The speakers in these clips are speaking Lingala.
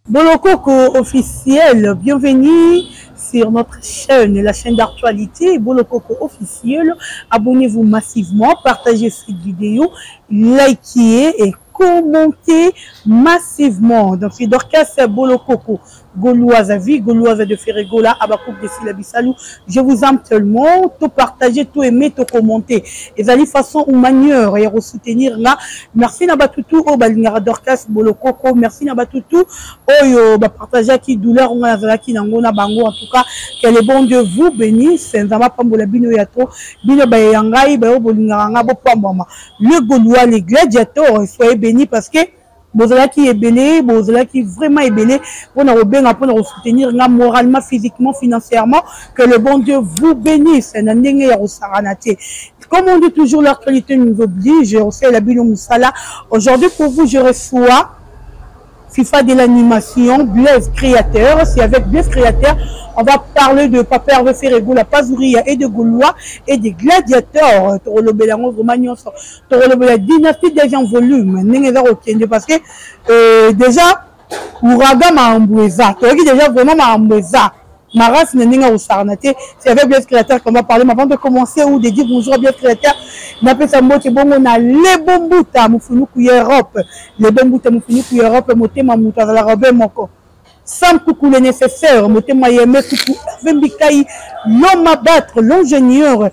Bolokoko officiel, bienvenue sur notre chaîne, la chaîne d'actualité Bolokoko officiel. Abonnez-vous massivement, partagez cette vidéo, likez et commentez massivement. Donc c'est Dorcas Bolokoko, Gauloise à vie, Gauloise de Ferregola, Abakouk de Sila. Je vous aime tellement, tout partager, tout aimer, tout commenter. Ezali façon ou manière ya soutenir nga. Merci na batutu oyo balingaka Dorcas Bolokoko, merci na batutu oyo ba partageaki douleur nga nazalaki nango na bango. En tout cas, que le bon Dieu vous bénisse. Nzambe apambola bino ya trop. Bino baye ya ngai, bayo bolingaka nga bopambwama. Le Gaulois, les gladiateurs, soyez bénis parce que bozalaki ebele, bozalaki vraiment ebele mpona kobenga, mpona kosoutenir nga moralement, physiquement, financièrement. Que le bon Dieu vous bénisse na ndenge ya kosakana te. Comme on dit toujours, l'actualité nous oblige. Osala bino mosala. Aujourd'hui pour vous, je reçois FIFA de l'animation, Blaise Créateur. C'est avec Blaise Créateur, on va parler de Papa Hervé Ferre Gola, Pazouria et de Gaulois et des gladiateurs. Torolobela yango vraiment nyonso. Torolobela dynastie deuxième volume. Ndenge eza kokende parce que déjà Ouragan makambo eza. Toyoki déjà vraiment makambo eza. Maras na ndenge akosakana te. C'est avec Blaise Créateur qu'on va parler. Mais avant de commencer ou de dire bonjour à Blaise Créateur, napesa mbote bongo na Lebo Mbuta mofunuku ya Europe. Lebo Mbuta mofunuku ya Europe, motema moto azalaka obe moko. Sam Kuku le nécessaire, motema yeme Kuku Hervé Mbikai, l'homme à battre, l'ingénieur,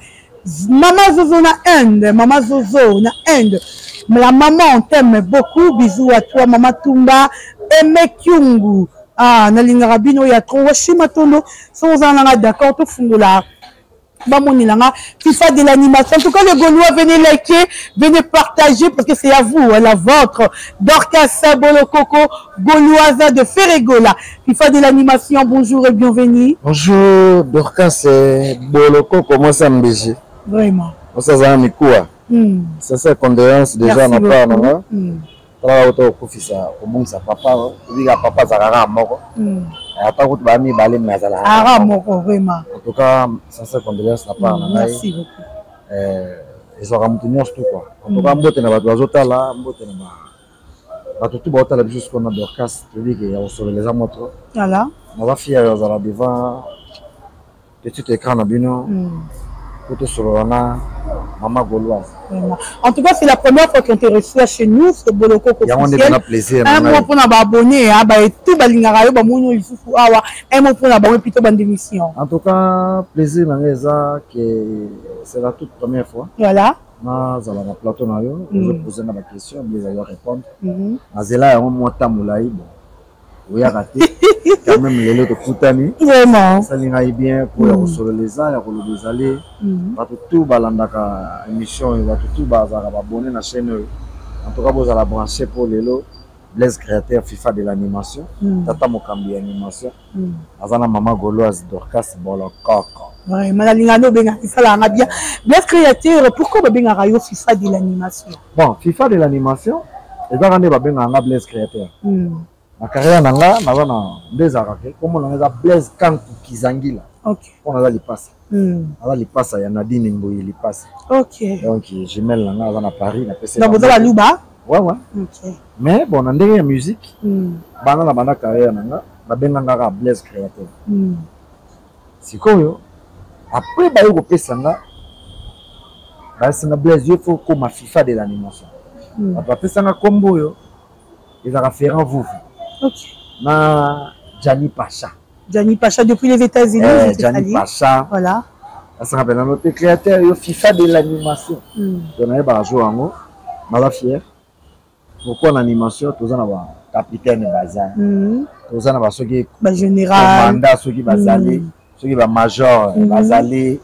Mama Zozo na Inde, Mama Zozo na Inde. La maman, on t'aime beaucoup. Bisous à toi, Mama Tumba. Aimé Kyungu. Ah, nalingaka bino ya trop. Washima Tondo. So ozala d'accord, to fungola. Bamonelanga, FIFA de l'animation. En tout cas, les Gaulois, venez liker, venez partager parce que c'est à vous, la vôtre. Dorcas Bolokoko, Gauloise de Ferregola. FIFA de l'animation, bonjour et bienvenue. Bonjour, Dorcas Bolokoko, moi ça me dit. Vraiment. Moi ça, ça m'a Ça, c'est condoléances déjà, Merci na part, beaucoup. non? Tala auto okufisa kobungisa papa, obika papa azalaka moko. Ata kutu ba mibale mais azalaka Ara moko, vraiment. En tout cas, sincère condoléances na part na ngai. Merci beaucoup. Ezwaka motu nyonso tu quoi. En tout cas, mbote na bato bazotala, mbote na bato tu baotala biso sikoyo na Dorcas, toyebi ke ya kosolola eza mwa trop. Voilà. Naza fier ya kozala devant petit écran na bino po tosolola na Mama Gauloise. Vraiment. En tout cas, c'est la première fois qu'on te reçoit chez nous, ce Bolokoko Yango nde officiel. na plaisir na Un mot ngai. pour na abonné, hein, ba tout balingaka yo ba mono lisusu awa, un mot pour na bango plutôt bande d'émission. En tout cas, plaisir na ngai eza que c'est la toute première fois. Voilà. Nazala na plateau na yo, ozo poser na ba question, bien ya répondre. Nazela yango mwa tango molai, bon. Oyaka te. Quand même lelo tokutani. Vraiment. Esali ngai bien pour ya kosolola eza, ya koloba ezali. Bato tout balandaka émission oyo, bato tout bazalaka ba abonné na chaîne oyo. En tout cas, bozala branché pour lelo Blaise Créateur FIFA de l'animation, Tata Mokambi ya animation. Aza na Mama Gauloise Dorcas Bolokoko. Vraiment, nalinga no benga FIFA la bien. Blaise Créateur, pourquoi ba bengaka yo FIFA de l'animation? Bon, FIFA de l'animation, ezaka nde ba bengaka nga Blaise Créateur. Na carrière na nga, naza na nde ezalaka ke, kombo na nga eza Blaise Kanku Kizangila. Ok. Mpo naza lipasa. Naza lipasa ya Nadine Mboye lipasa. Ok. Donc, jumelle na nga aza na Paris, na pese Donc, ba boza mbote. baluba? Ouais. Ok. Mais bon, na ndenge ya musique, bana na banda carrière na nga, ba benga nga kaka Blaise Créateur. Sikoyo, après baye kopesa nga, bayesinga Blaise, yo faut koma FIFA de l'animation. Bato bapesa nga kombo oyo, ezalaka Ferrand Vuvu. Ok. Na Gianni Pacha. Gianni Pacha depuis les États-Unis, je te Gianni salue. Pacha. Voilà. Asanga pena note créateur yo FIFA de l'animation. Donc na ba jour yango, naza fier. Pourquoi l'animation toza na ba capitaine bazali. Toza na ba soki Ba général. commandant soki bazali, soki ba major bazali,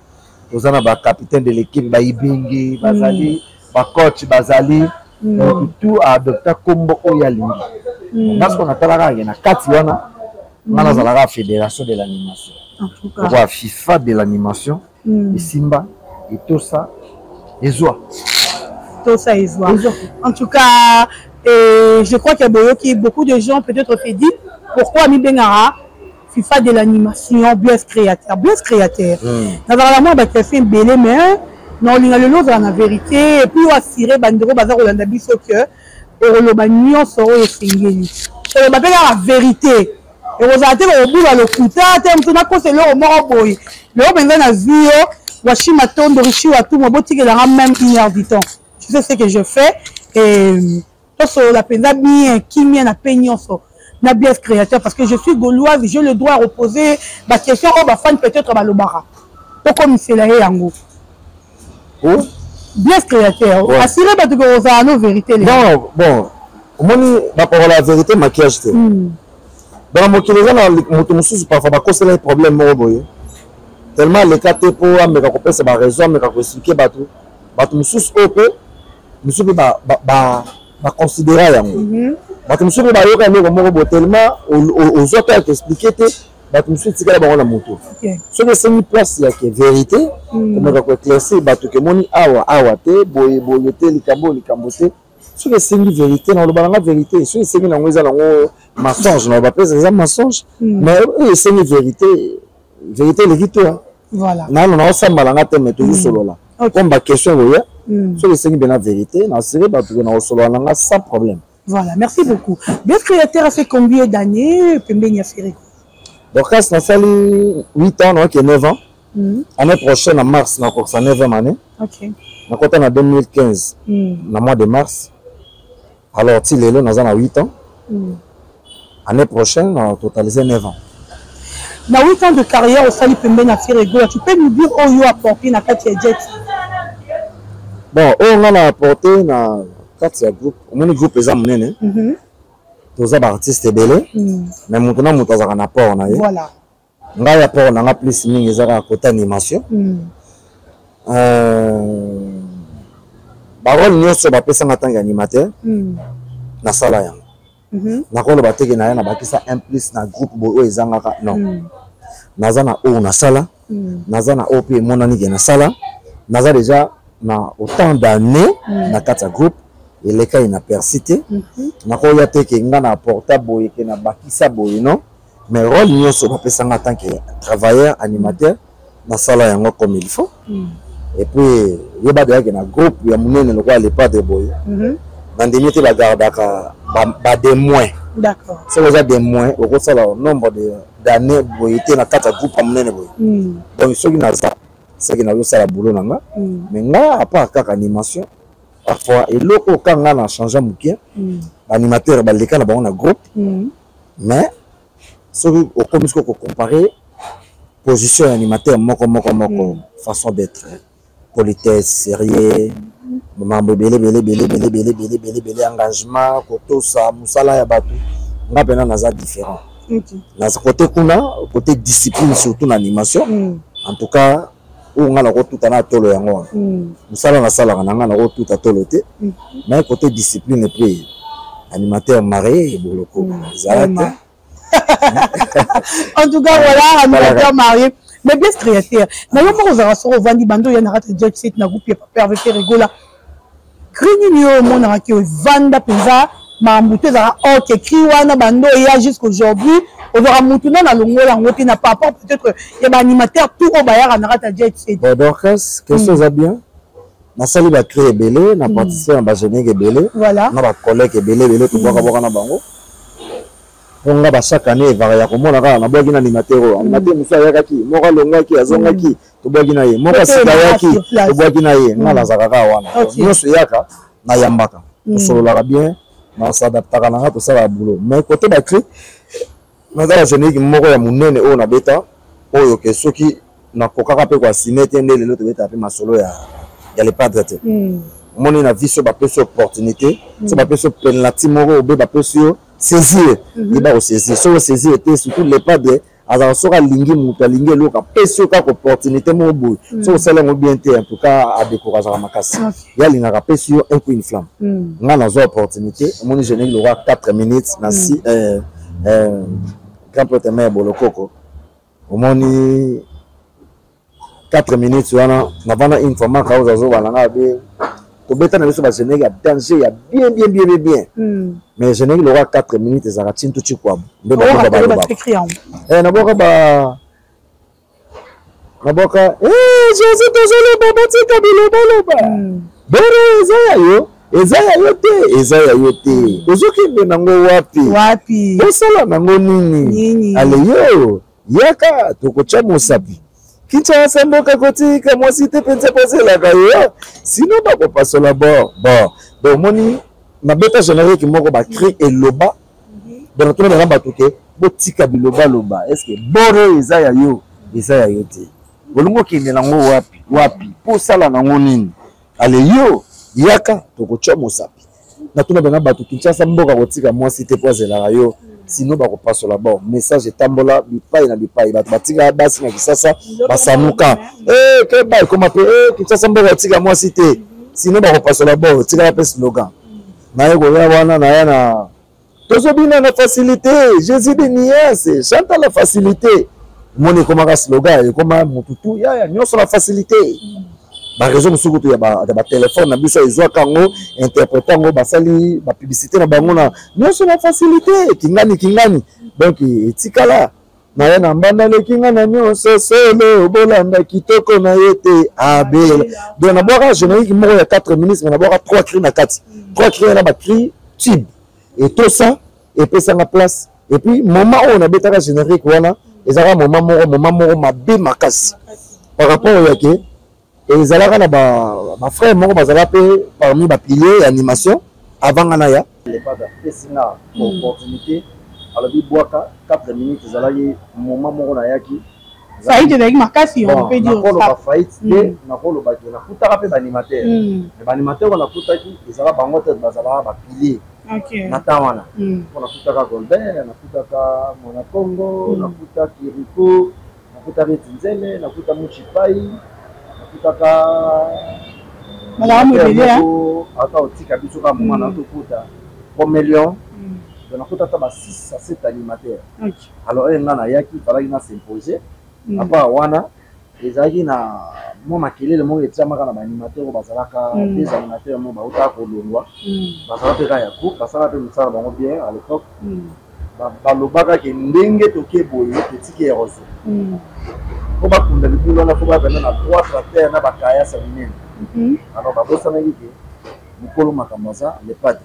toza na ba capitaine de l'équipe ba Ibingi bazali, ba coach bazali. Donc tout a adopté kombo oyo alingi. Parce qu'on atalaka na kati wana, nga nazalaka fédération de l'animation. En tout cas. Pourquoi FIFA de l'animation, et Simba, et tout ça, et Zoa. Tout ça et Zoa. Et Zoa. En tout cas, et je crois qu'il y a beaucoup de gens peut-être se disent pourquoi Mi Bengara FIFA de l'animation, Blaise Créateur. Blaise Créateur. Nazalaka mwa bato ya fin belé, mais na olinga lelo ozala na vérité, et puis oassuré bandeko baza kolanda biso que okoloba nyonso oyo esengeli. Koloba mpe kaka vérité, ekozala te kokobula lokuta te. Moto nakosa eloko moko boye, lelo mpenza nazwi yo Washi Matondo, Richi Watumwa, botikelanga même une heure du temps. Tu sais ce que je fais. Et tosolola mpenza bien, kimia na pe nyonso na Blaise Créateur, parce que je suis gauloise, j'ai le droit à reposer baquestion oyo bafans peut-être balobaka, tokomisela ye yango. Oh? Blaise Créateur, ouais. Assuré bato ke kozala no vérité. Non, bon, omoni, bapakola ya vérité maquillage te. Donc mokili eza na moto mosusu, parfois bakosela ye problème moko boye, tellement aleka te mpo ameka kopesa baraison, ameka koexpliquer bato. Bato mosusu oyo mpe mosusu mpe baconsidéra yango. Bato mosusu mpe bayoka eloko moko boye, tellement ozwa mpe ya koexpliquer te, bato mosusu etikala bango na moto. Soki esengi place ya ke vérité, komeka koéclaircir bato ke moni awa awa te, boye boye te, likambo likambo te. Soki esengi vérité, na oloba nanga vérité. Soki esengi nango eza nango mensonge, na oloba mpe eza mensonge. Mais oyo esengi vérité, vérité eleki to. Voilà. Nano naosambala nga te, mais tozosolola comme baquestion koya. Soki esengi mpena vérité, nasere bato ke na kosolola nanga sans problème. Voilà, merci beaucoup. Blaise Créateur a fait combien d'années pembeni ya Ferre? Donc kasi nasali 8 ans, naoke 9 ans. Année prochaine en mars nakokisa 9e année. Nakota na 2015 na mois de mars. Alors ti lelo naza na 8 ans. Année prochaine na totaliser 9 ans. Na 8 ans de carrière osali pembeni ya Ferre Gola, tu peux nous dire oyo apporté na kati ya jet? Bon, oyo nga na apporté na kati ya groupe, omoni groupe eza monene, toza baartiste ebele, mais moto na moto azalaka na apport na ye. Ngai apport na nga plus mingi eza kaka côté animation. Barole nyonso bapesanga ntango ya animateur, nasala yango. Nakoloba teke na ye nabakisa un plus na groupe boye oyo ezangaka, non. Naza na oyo nasala, naza na oyo mpe emonani ke nasala. Naza déjà na autant d'années na kati ya groupe, elekai na persi te. Nakoya te ke nga na apporta boye, ke nabakisa boye, non. Mais rôle nyonso bapesanga en tant que travailleur animateur, nasala yango comme il faut. Et puis yeba deyake na groupe ya monene lokola Le Padre boye, nandimi te bagardaka ba de moins. Soki oza de moins, okosala nombre d'année boye te na kati ya groupe ya monene boye. Donc soki naza, soki nazosala boulot na nga. Mais nga, à part kaka animation, parfois eloko oka nga na change moke. Baanimateur baleka na bango na groupe, mais soki okomi soki okocompare position ya animateur moko moko moko, façon d'être, politesse, sérieux, makambo ebele ebele ebele ebele ebele ebele ebele ebele, engagement, kotosa mosala ya bato, nga mpena naza différent. Naza côté kuna, côté discipline, surtout na animation. En tout cas, oyo nga nakotuta na tolo yango wana, mosala nasalaka na nga nakotuta tolo te. Mais côté discipline, et puis animateur marié, eboloko ezala te. En tout cas, voilà, animateur marié. Mais bien créateur, na yo moko ozalaka, soki ovandi bando oya na kati ya jet set na groupe ya papa Hervé Ferre Gola, cri nini oyo omonaka ke ovanda mpenza makambo te, ezalaka ok, cri wana bando oya jusqu'aujourd'hui, ozwaka mutu nano alongola yango te na par rapport peut-être ya baanimateur tout oyo bayaka na kati ya jet set? Bon, Dorcas, question eza bien. Nasali bacri ebele, na participe na bagénérique ebele, na bacollègue ebele ebele, tobwakabwaka na bango. Mpo nga ba chaque année evaka ya komona kaka nabwaki na animateur oyo, animateur mosusu ayakaki, moko alongwaki, azongaki, tobwaki na ye, moko asika ayaki, tobwaki na ye. Nga nazalaka kaka wana, nyonso eyaka nayambaka, tosololaka bien, nasadaptaka na nga, tosalaka boulot. Mais côté bacri, naza na générique moko ya monene oyo nabeta, oyo ke soki nakokaka mpe koassumer te nde lelo tobetaka mpe masolo ya Le Padre te. Omoni, na vie so bapesi opportunité, so bapesi yo penalty moko obe bapesi yo, saisir, yeba kosaisir. Soki osaisir te, surtout Le Padre azalaka, soki alingi moto, alingi eloko, apesi yo kaka opportunité moko boye, soki osali yango bien te, en tout cas adécourageaka makasi. Ye alingaka apesi yo un coup, une flamme. Nga nazwa opportunité, omoni générique lokwa 4 minutes na si grand prêtre mare Bolokoko, omoni 4 minutes wana, navanda une fois, maka oyo azobala nga abe, tobeta na biso bagénérique ya danger, ya bien bien bien bien bien. Mais générique lokwa 4 minutes ezalaka tintu cikwabu nde bakoba balobaka. Naboka ba naboka Jésus, tozoloba, batika bilobaloba, boro eza ya yo. Eza ya yo te, eza ya yo te. Ozokende nango wapi? Wapi? Osala nango nini? Nini? Ale yo, yaka tokotya mosapi. Kinshasa mboka kotika mwasi te mpenza bazelaka yo, sino bakopasola bor bor. Donc omoni nabeta générique moko bacri eloba. Donc natuna bana bato ke botika bilobaloba, est ce que bor oyo eza ya yo? Eza ya yo te. Olingi okende nango wapi? Wapi? Mpo osala nango nini? Ale yo, yaka tokotya mosapi. Natuna bana bato, Kinshasa mboka kotika mwasi te mpo azelaka yo, sino bakopasola bor. Message etambola bipai na bipai, bato batika basi na Kisasa basamuka, keba ekoma mpe Kinshasa mboka kotika mwasi te, sino bakopasola bor. Tikala mpe slogan naye koya wana naya na tozobina na facilité, Jésus de nuance chante la facilité. Omoni ekomaka slogan, ekoma motu tu yaya nyonso na facilité. Bareseau mosusu kutu ya batelefone na biso ezwaka yango, interprete yango, basali bapublicité na bango na nyonso na facilité, kingani kingani. Donc etikala naye na mbanda leki nga na nyonso solo bolanda kitoko na ye te abela. Donc nabwaka générique moko ya 4 minutes, mais nabwaka 3 cris na kati, 3 cris na bacri tube etosa epesanga place. Et puis moment oyo nabetaka générique wana ezalaka moment moko mabe makasi par rapport ya ke ezalaka na bafrère moko bazala mpe parmi bapilier ya animation avant nga na ya lepasi nga opportunité, alobi bwaka 4 minutes. Ezalaki moment moko nayaki Faillite ezalaki makasi, on peut dire. Nakoloba faillite te, nakolobaki nakutaka mpe baanimateur, mais baanimateur oyo nakutaki ezala bango te bazalaka bapilier na temps wana, mpo nakutaka Golbert, nakutaka Mona Congo, nakuta Kiriko, nakutaka Etinzele, nakuta Muchipai, nakutaka ata otika biso kaka moma na tokuta Romelion. Donc nakuta ata ba 6 à 7 animateurs. Alors oyo nga nayaki, falaki na s'imposer. À part wana, ezalaki na mwa makelele moko etiamaka na baanimateur oyo bazalaka, des animateurs moko bautaka kolongwa, bazala mpe kaka ya groupe, basala mpe mosala bango bien à l'époque. Balobaka ke ndenge toke boye, totiki érosion mpo bakunda libulu wana, fo bavenda na trois tracteur na bakayasa minene. Alors babosanaki ke mokolo makambo aza le padre.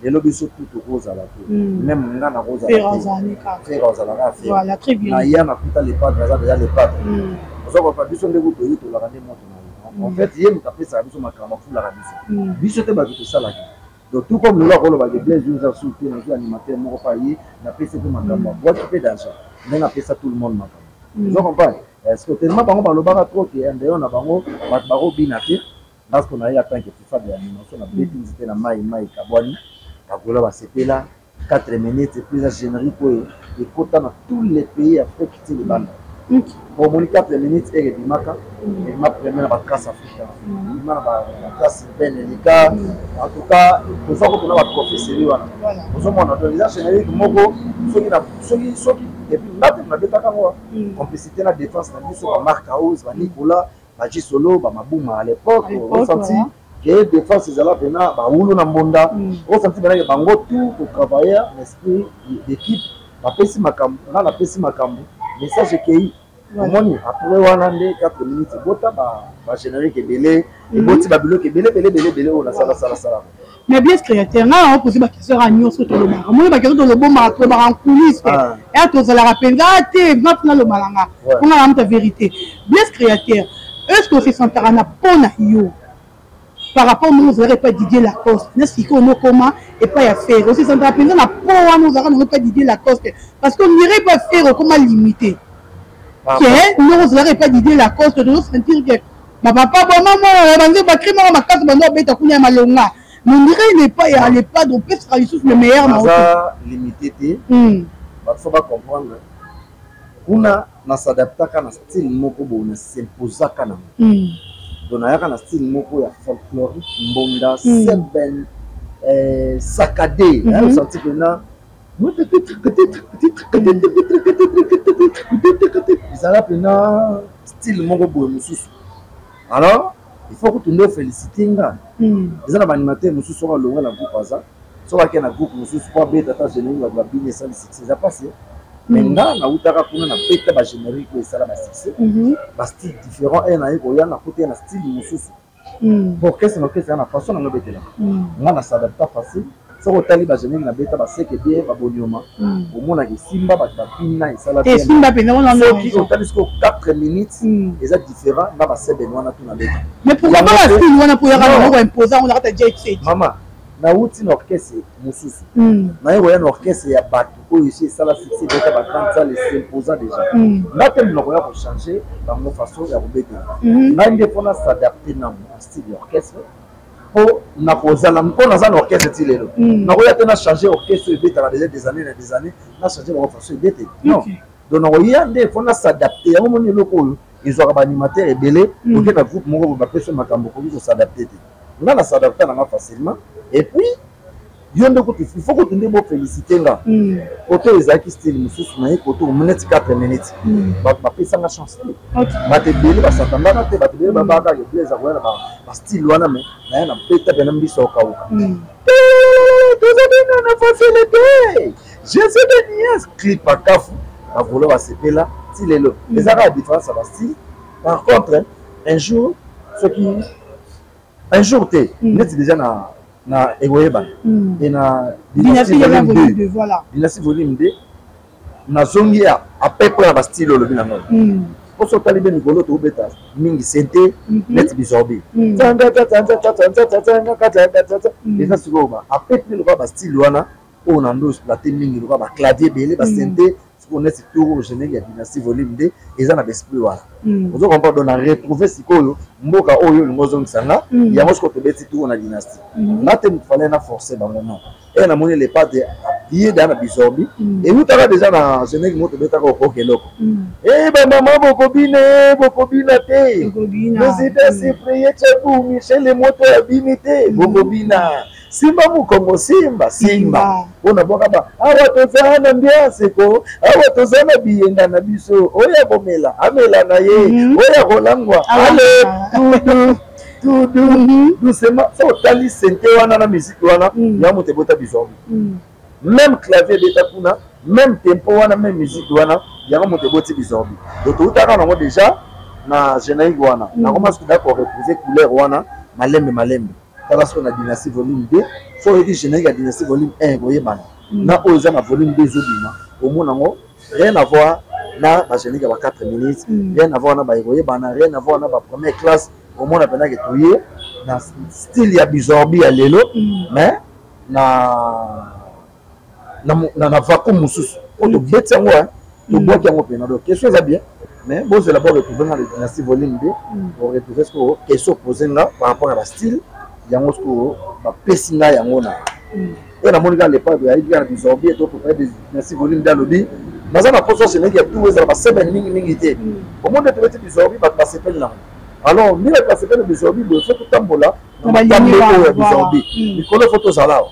Lelo biso tu tokozala te, même nga nakozala te, Ferre ozalaka Ferre. Naya nakuta le padre aza déjà le padre. Ozokoka biso nde kutoyi tolaka nde moto na ye. En fait, ye moto apesaka biso makambo, afulaka biso, biso te bato tosalaki. Donc tout comme lelo akolobaka Blaise oza su te, nazwi animateur moko pa ye, napesi mpe makambo, abwaki mpe danger ndenge apesa tout le monde makambo. Ozo comprendre? Est ce que tellement bango balobaka trop ke endeyo na bango bato bakobina te? Parce que na ye en tant que FIFA de animation, na beti nzete na mai, mai kabwani, bagola basepela. 4 minutes et puis eza générique oyo ekota na tous les pays Afrique ti libanda. Omoni 4 minutes ere ebimaka, ebima premier na batrace africain, ebima na batrace urbaine elika. En tout cas toza kotuna batrophée série wana, ozomona. Donc eza générique moko soki et puis nga te nabetaka yango, complicité na défense na biso, bamark House, banicolas, bajisolo, bamabuma à l'époque. Osenti ke défense ezala mpena bawulu na mbonda, osenti penake bango tout kotravailler na esprit d'équipe. Bapesi makambo, nga napesi makambo, message ekei. Omoni, après wana nde 4 minutes ebota bagénérique ebele, eboti babiloko ebele ebele ebele ebele oyo nasalasalasala. Mais bien, créateur, ngai yango poser baquestion kaka nyonso tolobaka. Omoni, baquestion tolobomaka, tolobaka en coulisse te, eya tozalaka mpenza te. Nga mpona lobala nga mponga na muta vérité. Blaise Créateur, est ce que osesentaka na mpo na yo par rapport ndenge ozalaka epai Didier Lacoste na sikoyo nokoma epai ya Ferre, osesentaka mpenza na po wana ozalaka nango epai Didier Lacoste? Parce que ondire epai Ferre okoma limité ke ndenge ozalaka epai Didier Lacoste. Tozosentir ke bapapa boma mwana banze bacri moko makasi bando babeta kuna ya malonga, mais on dirait n'est pas ya le padre opesaka lisusu le meilleur na aza limité te. Bato fo bacomprendre, kuna nasadaptaka na style moko boye, nasimposaka nango. Donc nayaka na style moko ya folklorique, mbonda, seben, saccadé, osanti mpena ezala mpena style moko boye mosusu. Alors il faut kutu nde ofélicité nga. Eza na baanimateur mosusu, soki alongwe na groupe, aza soki ake na groupe mosusu po abeta ata générique, bato babini, esali succès, eza pasi. Mais nga nautaka kuna, nabeta bagénérique oyo esala basuccès, bastyle différent. E naye koya, nakuta ye na style mosusu. Po orchestre na orchestre eza na façon nango ebetelaka. Nga na s'adapta facile. Soki otali ba generique na beta, baseke bien, babonioma, omonaka esimba, bato babina, esala bien. Esimba mpenza wana. Soki otali sikoyo 4 minutes, eza différent na baseben wana tu na beta. Mais pourquoi pas bastyle wana, mpo yaka nango koimposer yango na kati ya jet set? Mama, nauti na orchestre mosusu, naye koya na orchestre ya bato oyo esi esala succès, beta ba grande salle, s'imposa déjà. Nga te monoko ya kochanger bango façon ya kobetela. Ngai nde mpona s'adapter na style ya orchestre, mpo nakozala, mpo naza na orchestre ti lelo. Nakoya te na changer orchestre oyo ebetaka déjà des années na des années, na changer bango façon ebetela, non. Donc nakoya nde mpo na s'adapter yango. Moni eloko oyo ezwaka baanimateur ebele, oke na groupe moko boye, bapesi yo makambo, okoki kos'adapter te. Nga na s'adapter nanga facilement. Et puis yo nde kutu il faut kutu nde boféliciter nga. Koto ezalaki style mosusu na ye, koto neti 4 minutes, bato bapesanga chance te. Bato ebele basatandaka te, bato ebele babaka ke Blaise akoya na bastyle wana, mais naye na beta pena mbiso okauka. Toza bino na facilité, Jésus de nuance, clip akafu, bagolo basepela ti lelo. Eza kaka différence ya bastyle. Par contre, un jour, soki un jour te, neti déjà na ekoyebana e na Dynastie volume 2, voilà. Dynastie volume 2, nazongi à peu près na bastyle olobi nango. Mposo otali mpe mikolo tobeta mingi synthé, neti bizorbi, eza sikoyo ba à peu près lokola bastyle wana oyo na ndo exploité mingi, lokola baclavier ebele, basynthé. Sikoyo neti tour générique ya Dynastie volume 2 eza na baesprit wana, ozo comprendre? Donc na retrouve sikoyo mboka oyo olingi ozongisa nga yango. Sikoyo tobeti tour na Dynastie, nga te moto fallait na forcer bango, non. E namoni le padre aye da na bizorbi, eutaka déjà na générique moko tobetaka, okoka eloko e bamama bokobina, bokobina te, président Cyprien Tchabu Michel moto abini te, bokobina, simba mokongo, simba simba mpona bwaka ba awa toza na ambiance ko, awa toza na biyenga na biso, oyo akomela amela na ye, oyo akolangwa ale tudu tudu doucement. So otali synthé wana na musique wana, yango moto ebota bizorbi. Même clavier ebeta kuna, même tempo wana, même musique wana, yango moto eboti bizorbi. Donc toutaka nango déjà na générique wana. Nakoma soki da koretrouver couleur wana malembe malembe. Tala soki na Dynastie volume 2, so oyoki générique ya Dynastie volume 1, ekoyebana na oyo eza na volume 2 ezobima. Omona yango rien à voir na bagénérique ya ba 4 minutes, rien à voir na baekoyebana, rien à voir na bapremière classe. Omona mpenza ke toye na style ya bizorbi ya lelo, mais na vacuum mosusu oyo tobeti yango, tobwaki yango mpena. Donc question eza bien, mais bozela bo retrouve nga na Dynastie volume 2, boretrouve sikoyo question pose nga par rapport ya bastyle yango. Sikoyo bapesi ngai yango na oyo namoni kaka le padre ayebi kaka na bizorbi to prépare Dynastie volume 2. Alobi naza na poso générique ya tour ezala basebene mingimingi te. Omoni nde tobeti bizorbi, bato basepeli nango. Alors ndenge bato basepeli na bizorbi boye, faut totambola na matambe oyo ya bizorbi likolo, faut tozala awa.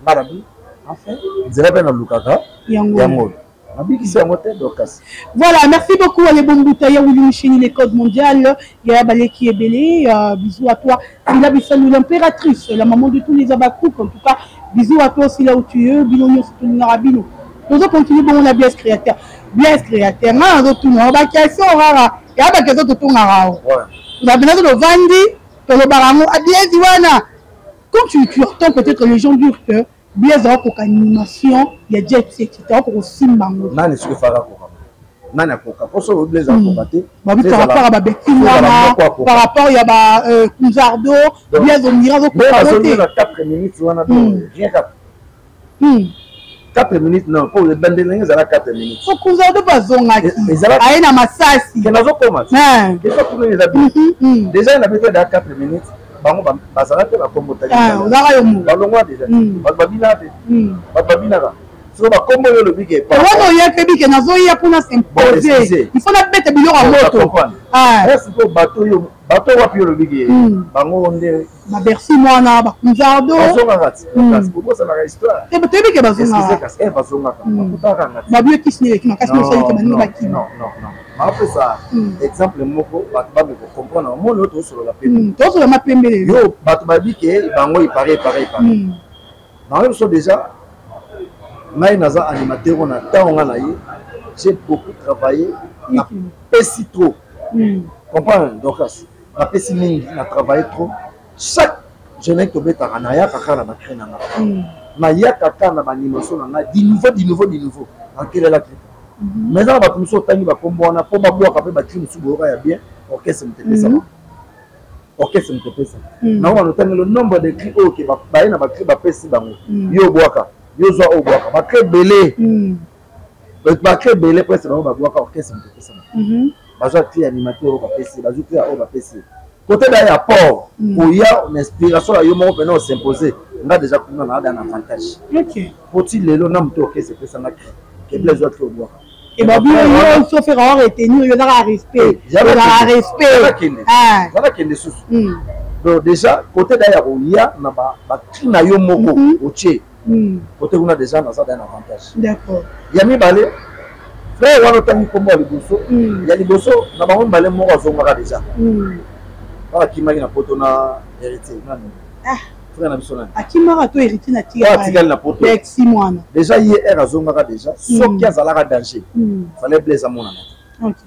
Nga nabi enfin nzela mpe nalukaka yango, nabikisi yango te donc kasi. Voilà, merci beaucoup Ale Bombuta, ya Willy Michini, les codes mondiales, ya Baleki Ebele, bisous à toi. Sila Bissalou, l'impératrice, la maman de tous les Abakouk, en tout cas, bisous à toi aussi là où tu es, bino nyonso tolingaka bino. Tozo continuer bongo na Blaise Créateur. Blaise Créateur, nga nazotuna ba question rara, ya ba question totungaka awa. Tozala tovandi, tolobaka yango, Blaise wana, quand tu entends peut-être les gens dire que Blaise akokoka animation ya jet set, akokoka kosimba yango. Nani soki efaka akoka? Nani akoka? Mpo soki Blaise akoka te. Babi par rapport à babeti wana, par rapport ya ba Kunzardo, Blaise ondira azokoka yango te. Na 4 minutes wana, rien kaka 4 minutes, non, mpo ebandeli ndenge ezala 4 minutes. So Kunzardo bazongaki aye na masasi. Ke nazokoma question kuna eza bien. Déjà na beta da 4 minutes, bango bazala te, bakombo. Ozaka yo mo. Balongwa déjà, bato babinaka te, bato babinaka siko bakombo oyo olobi ke. Wana oyebi ke nazoya mpona s'imposer, il faut nabeta biloko ya moto. Sikoyo bato oyo, bato wapi olobi ke bango nde? Babercy mwana, bakunzardo. Bazongaka ti obosanaka histoire. Toyebi ke bazongaka. Bazongaka, bakutaka nga. Babi okisi eleki makasi, osali te, baninga bakima. Non, non, naopesa exemple moko, bato babe kocomprendre. Omoni oyo tozosolola pembe. Tozosolola mapembe lelo. Yo bato babi ke bango ipare ipare ipare bango. Biso déjà, ngai naza animateur oyo na ntango nga na ye, j'ai beaucoup travaillé, napesi trop, comprendre? Donc kasi Napesi mingi, na travaille trop. Chaque générique tobetaka, nayaka kaka na bacri na nga, nayaka kaka na baanimation na nga, du nouveau, du nouveau, du nouveau. Nakelelaki te, mais eza na bato mosusu otangi bakombo wana mpo babwaka mpe bacri mosusu boyoka ya bien. Orchestre moto epesa bango, orchestre moto epesa nango. Bano otangi le nombre de cri oyo ke baye na bacri bapesi bango, yo obwaka, yo zwa oyo obwaka, bacri ebele, bacri ebele presque bango babwaka. Orchestre moto epesa bango, bazwa cri animateur oyo bapesi, bazwi cri oyo bapesi côté da ya port koya na inspiration ya yo moko mpena osimpose. Nga déjà kuna na ada na avantage po ti lelo na moto orchestre epesanga cri ke Blaise zwa cri obwaka. Ebabi yo so faire avoir retenir yo ezaka respect, ezaka respect. Zala kende susu. Donc déjà côté da ya koya na bacri na yo moko otie côté kuna, déjà naza da na avantage. Ya mibale, frère wana otangi nkombo ya liboso, ya liboso na bango mibale, moko azongaka déjà, kaka akimaki na Poto na Héritier. Nani frère na biso, nani? Akimaka to Héritier na? Atikali na Poto. Tika mwana. Déjà ye r azongaka déjà, soki azalaka danger, fallait Blaise amonana te.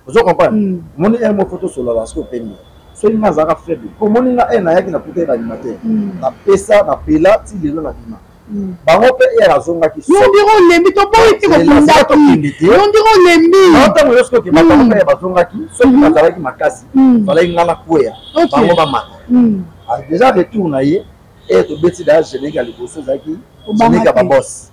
Ozo comprendre? Omoni r moko tosolola soki opemi, soki nga azalaka faible, po omoni nga r nayaki na kuta ye baanimateur, napesa napela ti lelo na bima bango mpe r azongaki. Yo ndenge olembi, toboyi ti kokundaki, yo ndenge olembi. Ntango yo soki okeba, bango mpe bazongaki, soki bazalaki makasi, falaki nga nakweya, bango bamata. Déjà retour na ye e tobeti da générique ya liboso, ezalaki générique ya babos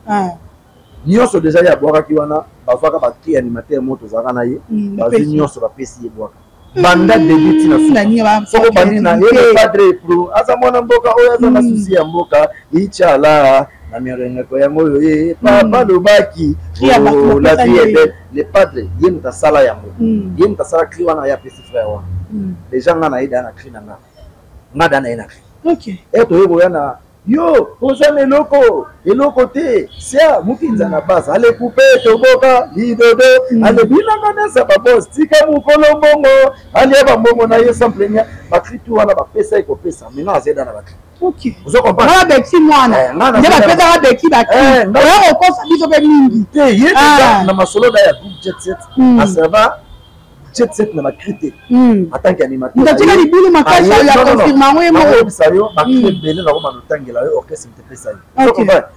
nyonso. Déjà ye abwakaki wana, bazwaka bacri animateur moko tozalaka na ye, bazwi nyonso, bapesi ye bwaka banda début ti na suka. Soko bandi na ye, le padre pro aza mwana mboka oyo aza na susi ya mboka, ichala na mirengeko yango oyo ye papa lobaki, la vie est belle. Le padre ye moto asala yango, ye moto asala cri wana, ye apesi frère wana. Déjà nga na ye da na cri na nga, nga da na ye na cri e toye koya na yo oza na eloko eloko te sia mokinza na base ale coupe toboka lidodo ale binanga nasa babos tika mokolo mbongo alia bambongo na ye sans plaignant. Bacri tu wana bapesa ye kopesa, maintenant azeda na bacri. Ozo comprendre? Beti mwana nde bapesaka beti bacri, oya kokosa biso mpe mingi. Te, ye déjà na masolo da ya groupe Jet Set, aserva Jet Set na bacri te en tant qu'animateur. Moto atika libulu makasi ya confirme yango ye moko. Oyebisa yo, bacri ebele nakoma notangela yo, orchestre moto epesa ye.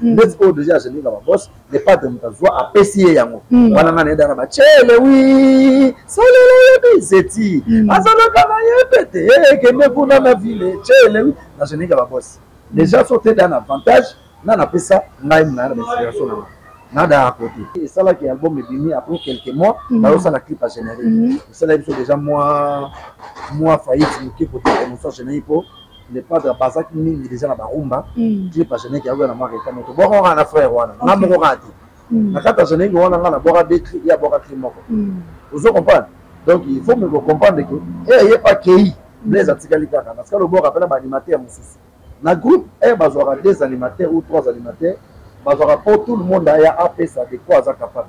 Neti oyo déjà ageninga babos, le padre moto azwa apesi ye yango wana. Nga nayeda na bacele wi salela yebi zeti azalaka na ye pete ekende kuna na ville cele wi na geninga babos. Déjà so te da na avantage nga napesa ngai na bainspiration na nga nada à côté. Esalaki album ebimi, après quelques mois bazosala clip ya générique, esalaki biso déjà mwa faillite moke côté promotion générique, po le padre bazaki mingi déjà na barumba. Clip ya générique yakoya na mwa retard, mais tobwaka kaka na frère wana, nga moko kaka te na kati ya générique wana. Nga nabwaka deux cri, ye abwaka cri moko. Ozo comprendre? Donc il faut me comprendre que e ye pa kei, Blaise atikali kaka na tikali obwaka mpe na baanimateur mosusu na groupe e bazwaka deux animateurs ou trois animateurs, bazwaka mpo tout le monde aya apesa de quoi aza capable.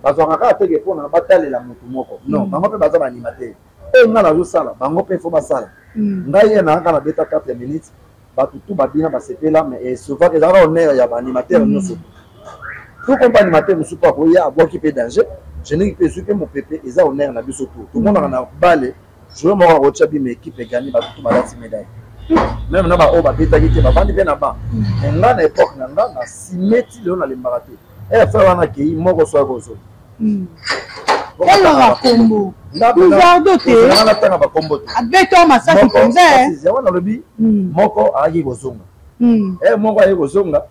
Bazwaka kaka teke mpona batalela motu moko, non. Bango mpe baza baanimateur oyo nga nazosala, bango mpe fo basala. Ngai ye nayaka nabeta 4 minutes, bato tu babina, basepela, mais souvent ezalaka honneur ya baanimateur nyonso. Tout comme animateur mosusu mpo akoya abwaki mpe danger, générique mpe ezwi mpe mopepe, eza honneur na biso. Tu tomonaka na bale, joueur moko akotya bima, équipe egani, bato tu balati médaille, même na baoyo babetaki te bavandi mpe na ban. Mais nga na époque na nga na simeti, lelo nalembaka te. E frère wana akei moko so akozonga. Elonga kombo Luzardo te. Natanga bakombo te. Abeta masasi mpenza. Yango nalobi, moko ayaki kozonga, e moko ayaki kozonga.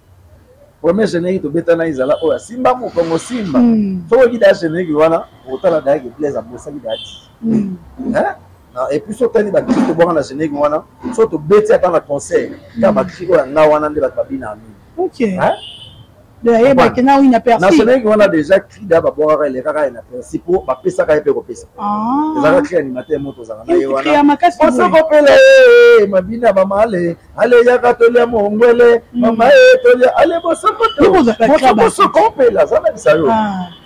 Premier générique tobetana ezala oyo asimba mokongo simba. Soki oki daya générique wana, otala dayaki Blaise abosaki daya ti. Et puis so otali bacri tobwaka na générique wana, so tobeti ata na concert kaka bacri oyo yanga wana nde bato babina mingi. Ayebaki na wina. Na générique wana déjà cri da babwakaka elekaka ye na principe po bapesaka ye mpe kopesa, ezalaka cri animateur moto ozalaka na ye wana osokopela ye mabina bamale ale yaka tolia mongwele mama ye tolia ale bosokosokopela aza na bisa yo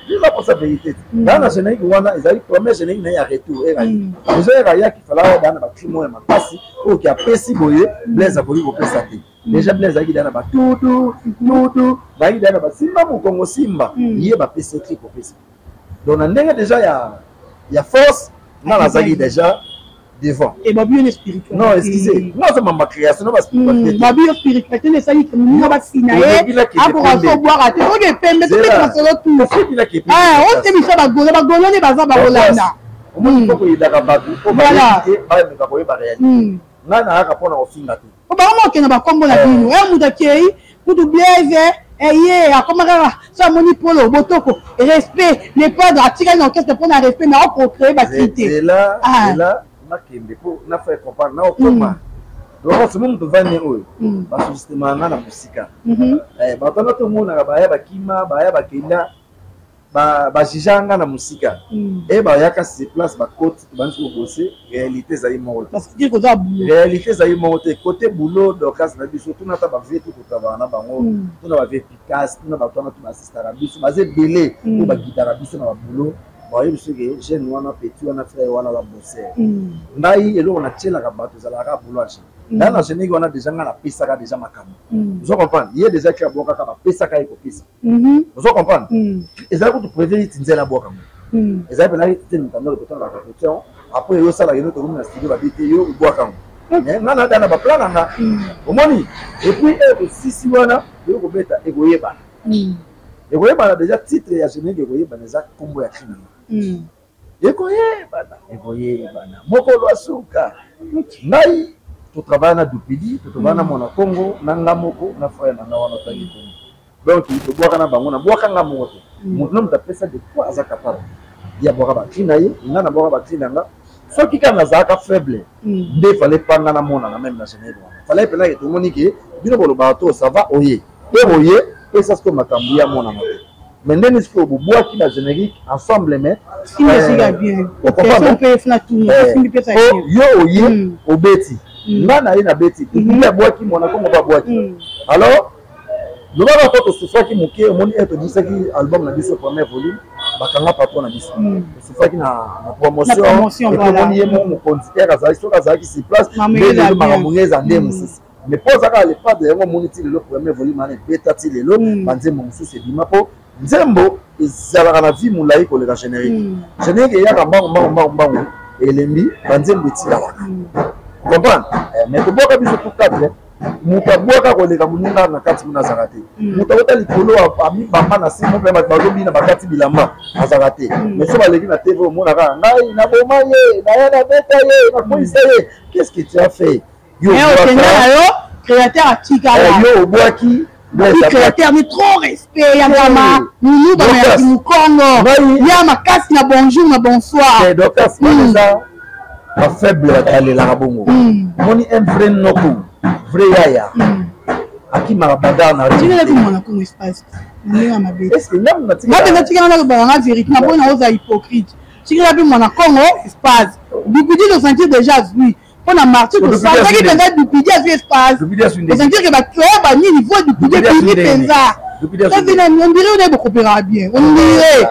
biza posa vérité te. Daa na générique wana ezali premier générique na ye ya retour. Eraki déjà, erayaki fala oyo daa na bacri moko ya makasi oyo ki apesi boye, Blaise akoki kopesa te. Déjà Blaise azalaki daa na batutu tutu, bazalaki daa na basimba mokongo simba, ye bapesi cri kopesa. Donc na ndenge déjà ya force, nga nazalaki déjà. Devant. Et babi yo spiritualité. Non, excusez. Non, c'est ma création, non, spiritualité. Babi yo spiritualité ne sali que nous ba sina ye. Akoka so boire te. Oke pembe to meka solo tout. Ah, o te biso ba golo, ba golo ne baza ba kolanda. Omoni ko koyedaka bato po ba te ba meka koyeba réalité. Nga na yaka pona kofinga te. Po bango mokende ba kombo na bino. Eh mutu akei, mutu Blaise eye akoma kaka so amoni polo botoko respect le padre atikali na orchestre mpona respect mais akocree bakri te. Zela zela nakende mpo na faire comprendre na okoma donc soki moto ovandi oyo basosistemaka nga na mosika, bato wana tomonaka baya bakima baya bakenda bajugeaka nga na mosika e bayaka sur place, bakoti, tobandi kobose. Réalité ezali moko te, réalité ezali moko te. Côté boulot, Dorcas na biso, tuna ata bavieux to totravaka na bango, tuna bavieux Picasse, tuna bato wana to baasistaka biso, baza ebele oyo bagidaka biso na baboulot, bayebi soki jeune wana, petit wana, frère wana babose. Ngai eloko natielaka bato ezalaka boulot agent. Ngai na générique wana déjà ngai napesaka déjà makambo, ozo comprendre? Ye déjà ki abwakaka, bapesaka ye kopesa, ozo comprendre? Ezali kutu prévu iti nzela abwaka ngo, ezali mpena iti te. Moto andoko totanga répétition, après yo osalaka eno, tokomi na studio, babi te yo obwaka ngo. Mais ngai nada na baplan na nga, omoni? Et puis oyo tosisi wana, toyei kobeta, ekoyebana, ekoyebana déjà. Titre ya générique ekoyebana, eza nkombo ya cri na nga. Ekoyebana, ekoyebana mokolo asuka. Ngai totravaille na Dupidi, totravaille na Mwana Congo, na nga moko, na frère na nga wana otangi Congo. Donc tobwaka na bango, nabwaka nga moko te. Moto na moto apesa de quoi aza capable. Ye abwaka bacri na ye, nga nabwaka bacri na nga. Soki kaka nazalaka faible nde fallait pa nga namonana même na générique wana. Fallait mpena ke tomoni ke bino bolobaka to ça va, oye mpe boye pesa sikoyo makambo ye amonana te. Mais ndeni sikoyo bobwaki na générique ensemble, mais yo oye obeti, nga na ye nabeti, ye abwaki, Mwana Kongo mpe abwaki. Alors lobaka mpo tosufraki moke, omoni ere tobimisaki album na biso premier volume, bakanga patron na biso, tosufraki na promotion. Omoni ye moko mokonzi ere azalaki, soki azalaki sur place nde lelo makambo nge eza nde mosusu. Mais mpo aza kaka le padre, yango omoni ti lelo premier volume wana ebeta ti lelo, banzembo mosusu ebima, mpo nzembo ezalaka na vie molai koleka générique. Générique eyaka mbangu mbangu mbangu mbangu, elembi, banzembo etikalaka, comprendre? Mais tobwaka biso tout quatre, moto abwaka koleka moninga na kati kuna azalaka te. Moto akota likolo amibamba na se mpe bato bazobina, bakati bilamba, azalaka te. Mais so baleki na TV, omonaka ngai naboma ye, naya nabeta ye, nakweyisa ye. Qu'est ce que tu as fait? Yo okenda na yo, créateur atikala. Yo obwaki. Créateur ni trop respect ya ngama muluba na ya mokongo ya makasi na bonjour na bonsoir. Dorcas, wana eza bafaible bato balelaka bongo. Omoni, un vrai noko, vrai yaya akimaka bagarre na Tikelaki Mwana Kongo espace na ndenge ya mabe. Nga tikala nalobaka nga vérité na mpona oza hypocrite. Tikela mpe Mwana Kongo espace. Dupidi tosentir déjà azwi mpo na martyr, tosantaki mpenza Dupidi azwi espace, tosentir ke bacrée banini vo Dupidi ebimi mpenza. On dirait yo naye bokopéraka bien, on dirait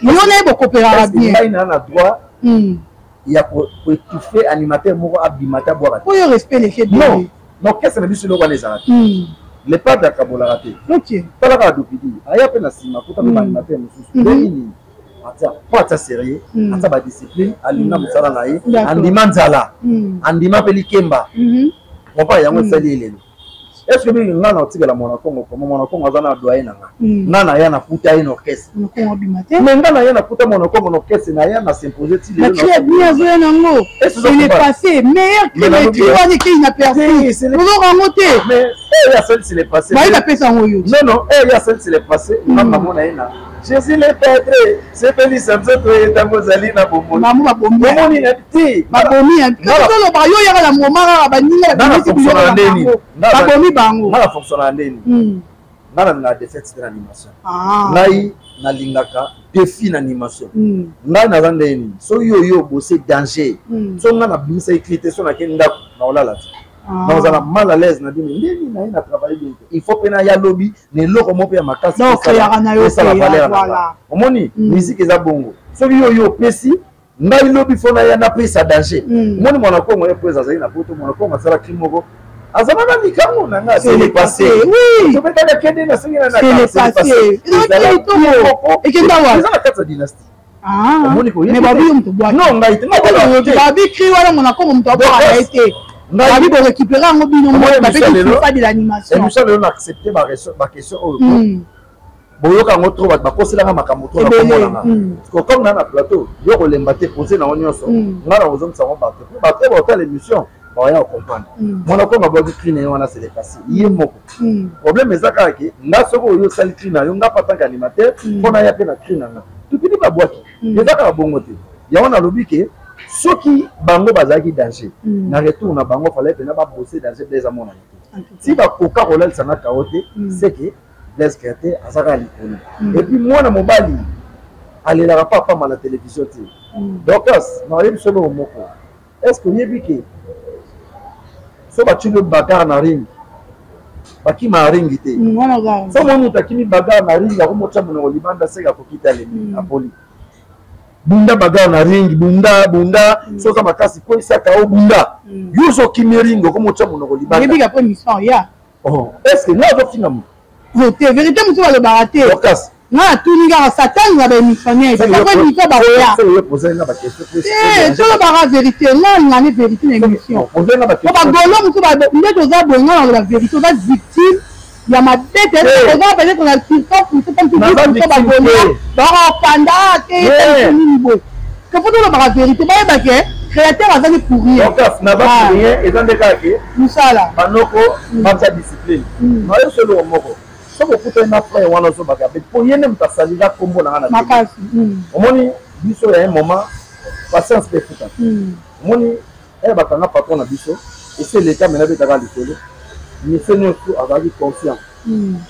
yo naye bokopéraka bien. Ngai na droit ya koétouffe animateur moko abima te, abwaka te. Oyo respect leke. Non, na orchestre na biso eloko wana ezalaka te. Le padre akabolaka te. Tala kaka Dupidi aya mpe na nsima, kuta mpe baanimateur mosusu. Nde nini? Atia po atia sérieux, atia badiscipline, alinga mosala na ye, andima nzala, andima mpe likemba. Comprend? Yango esali ye lelo. Est ce que mingi nga na otikela Mwana Kongo? Koma Mwana Kongo aza na doyen na nga. Nga na ya nakuta ye na orchestre, mais nga na ya nakuta Mwana Kongo na orchestre, na ya na s'impose ti lelo. Bien, azoya nango, c'est le passé meilleur cri, mais cri wana ekei inaperçu, ozoka yango te. Mais ya seul c'est le passé. Bayi bapesa yango yo. Non, non, ya seul c'est le passé. Nga namona ye na Jésus le Padre, sepelisa nzoto ye ntango ozali na bomoi. Bango babomi. Omoni na te. Babomi. Toloba yo yaka na moma kaka baninga babimisi biloko na bango. Babomi bango. Nga na fonctionnaka ndeni? Nga nalingaka défaite te na animation. Ngai nalingaka défi na animation. Ngai naza ndeni? Soki yo obose danger, so ngai nabimisaki cri te, so nake ndako naolala te, nazala mal à l'aise na bino. Ndeni naye na travaille bien te, il faut mpe naya lobi na eloko moko mpe ya makasi esala valeur na nga. Omoni, musique eza bongo. Soki yo opesi ngai lobi, fo naya napesa danger. Omoni, Mwana Kongo ye po azali na poto, Mwana Kongo asalaki moko, azalaka likango na nga, c'est le passé. Tobetaka kende na sengi na eza na kati ya dynastie. Omoni ko mais babi yo moto bwaki. Non, ngai te. Babi cri wana mona kongo moto abwaka ye te. Babi bo récupérer yango bino moko, bapeki FIFA de l'animation. Émission lelo na accepter ba question oyo. Boyoka yango trop, bato bakoselanga makambo trop na komonanga. Comme na na plateau, yo kolemba te, pose nango nyonso. Ngai na kozongisa yango bato. Bato oyo baotala émission, baya comprendre. Mwana kongo abwaki cri na ye wana, c'est le passé. Ye moko. Problème eza kaka ke nga soki oyo osali cri na yo, nga pa tant qu'animateur, mpo na ya mpe na cri na nga. Tupini babwaki. Eza kaka bongo te. Yango nalobi ke soki bango bazalaki danger, na retour na bango fallait mpena babose danger Blaise amonana te. Si bakoka kolalisa nga kao te, c'est que Blaise Créateur aza kaka likolo. Et puis mwana mobali alelaka pa pamba na télévision te. Dorcas, nayebi biso eloko moko. Est-ce que oyebi ke so batili yo bagarre na ring, bakima ya ring te? So moni moto akimi bagarre na ring, akomotya monoko libanda, seke akoki te, alembi, apoli. Bunda bagarre na ring, bunda bunda, so oza makasi, kweyisaka o bunda. Yo so okimi ring, okomotya monoko libanda. Est ce que nga azofinga moto? Te, vérité mosusu balobaka te. Nga natuni kaka Satani na baémissionnaire, émission bakoya tolobaka vérité. Nga nalinga ne vérité na émission, po bagolo mosusu nde toza boye. Nga naloba vérité, oza victime ya mabe te, oza peut-être na circonstance mosusu bagolo bakokanda te nini boye. Que faut tolobaka vérité, bayeba ke créateur azali pour rien. Eza nde kaka ke mosala banoko batia discipline. Nayo so eloko moko, soki okutani na frère wana, ozobaka be mpo ye nde moto asalila nkombo na nga na makasi. Omoni biso ya un moment, patience mpe efutaka. Omoni ere bakanga patron na biso, esi eleka mena betaka likolo. Mise nyonso azalaki conscient,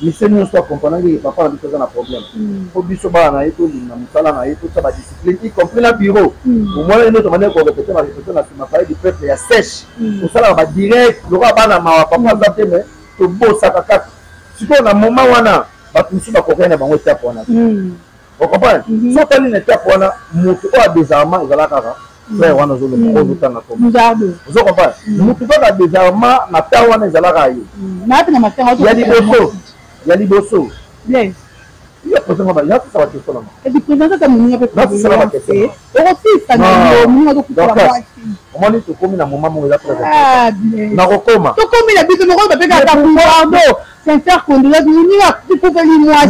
mise nyonso akomprenaki papa na biso aza na problème, mpo biso bana na ye tolinga mosala na ye, totia badiscipline, y compris na bureau. Omwana ye nyonso bande korépéter, barépéter na nsima palais du peuple ya sèche, tosalaka badirect lokola bana mawa. Papa aza te, mais tobosaka kaka. Sikoyo na moment wana, bato mosusu bakokaki na bango etape wana te. Ocomprendre? So otali na etape wana, moto oyo adésarmant ezala kaka frère wana ozoloba, ozotanga kombo. Ozo comprendre? Motu kaka désarmant na ta wana ezalaka ye ya liboso, ya liboso. Yo posenga ba ya sisa ba question na nga, nasisala ba question. Okosisa na yo moninga azokutela mwasi. Omoni, tokomi na moment moko eza très nakokoma. Tokomi na biso moko bapekaka pardon, sincère condoléance, moninga akufeli mwasi.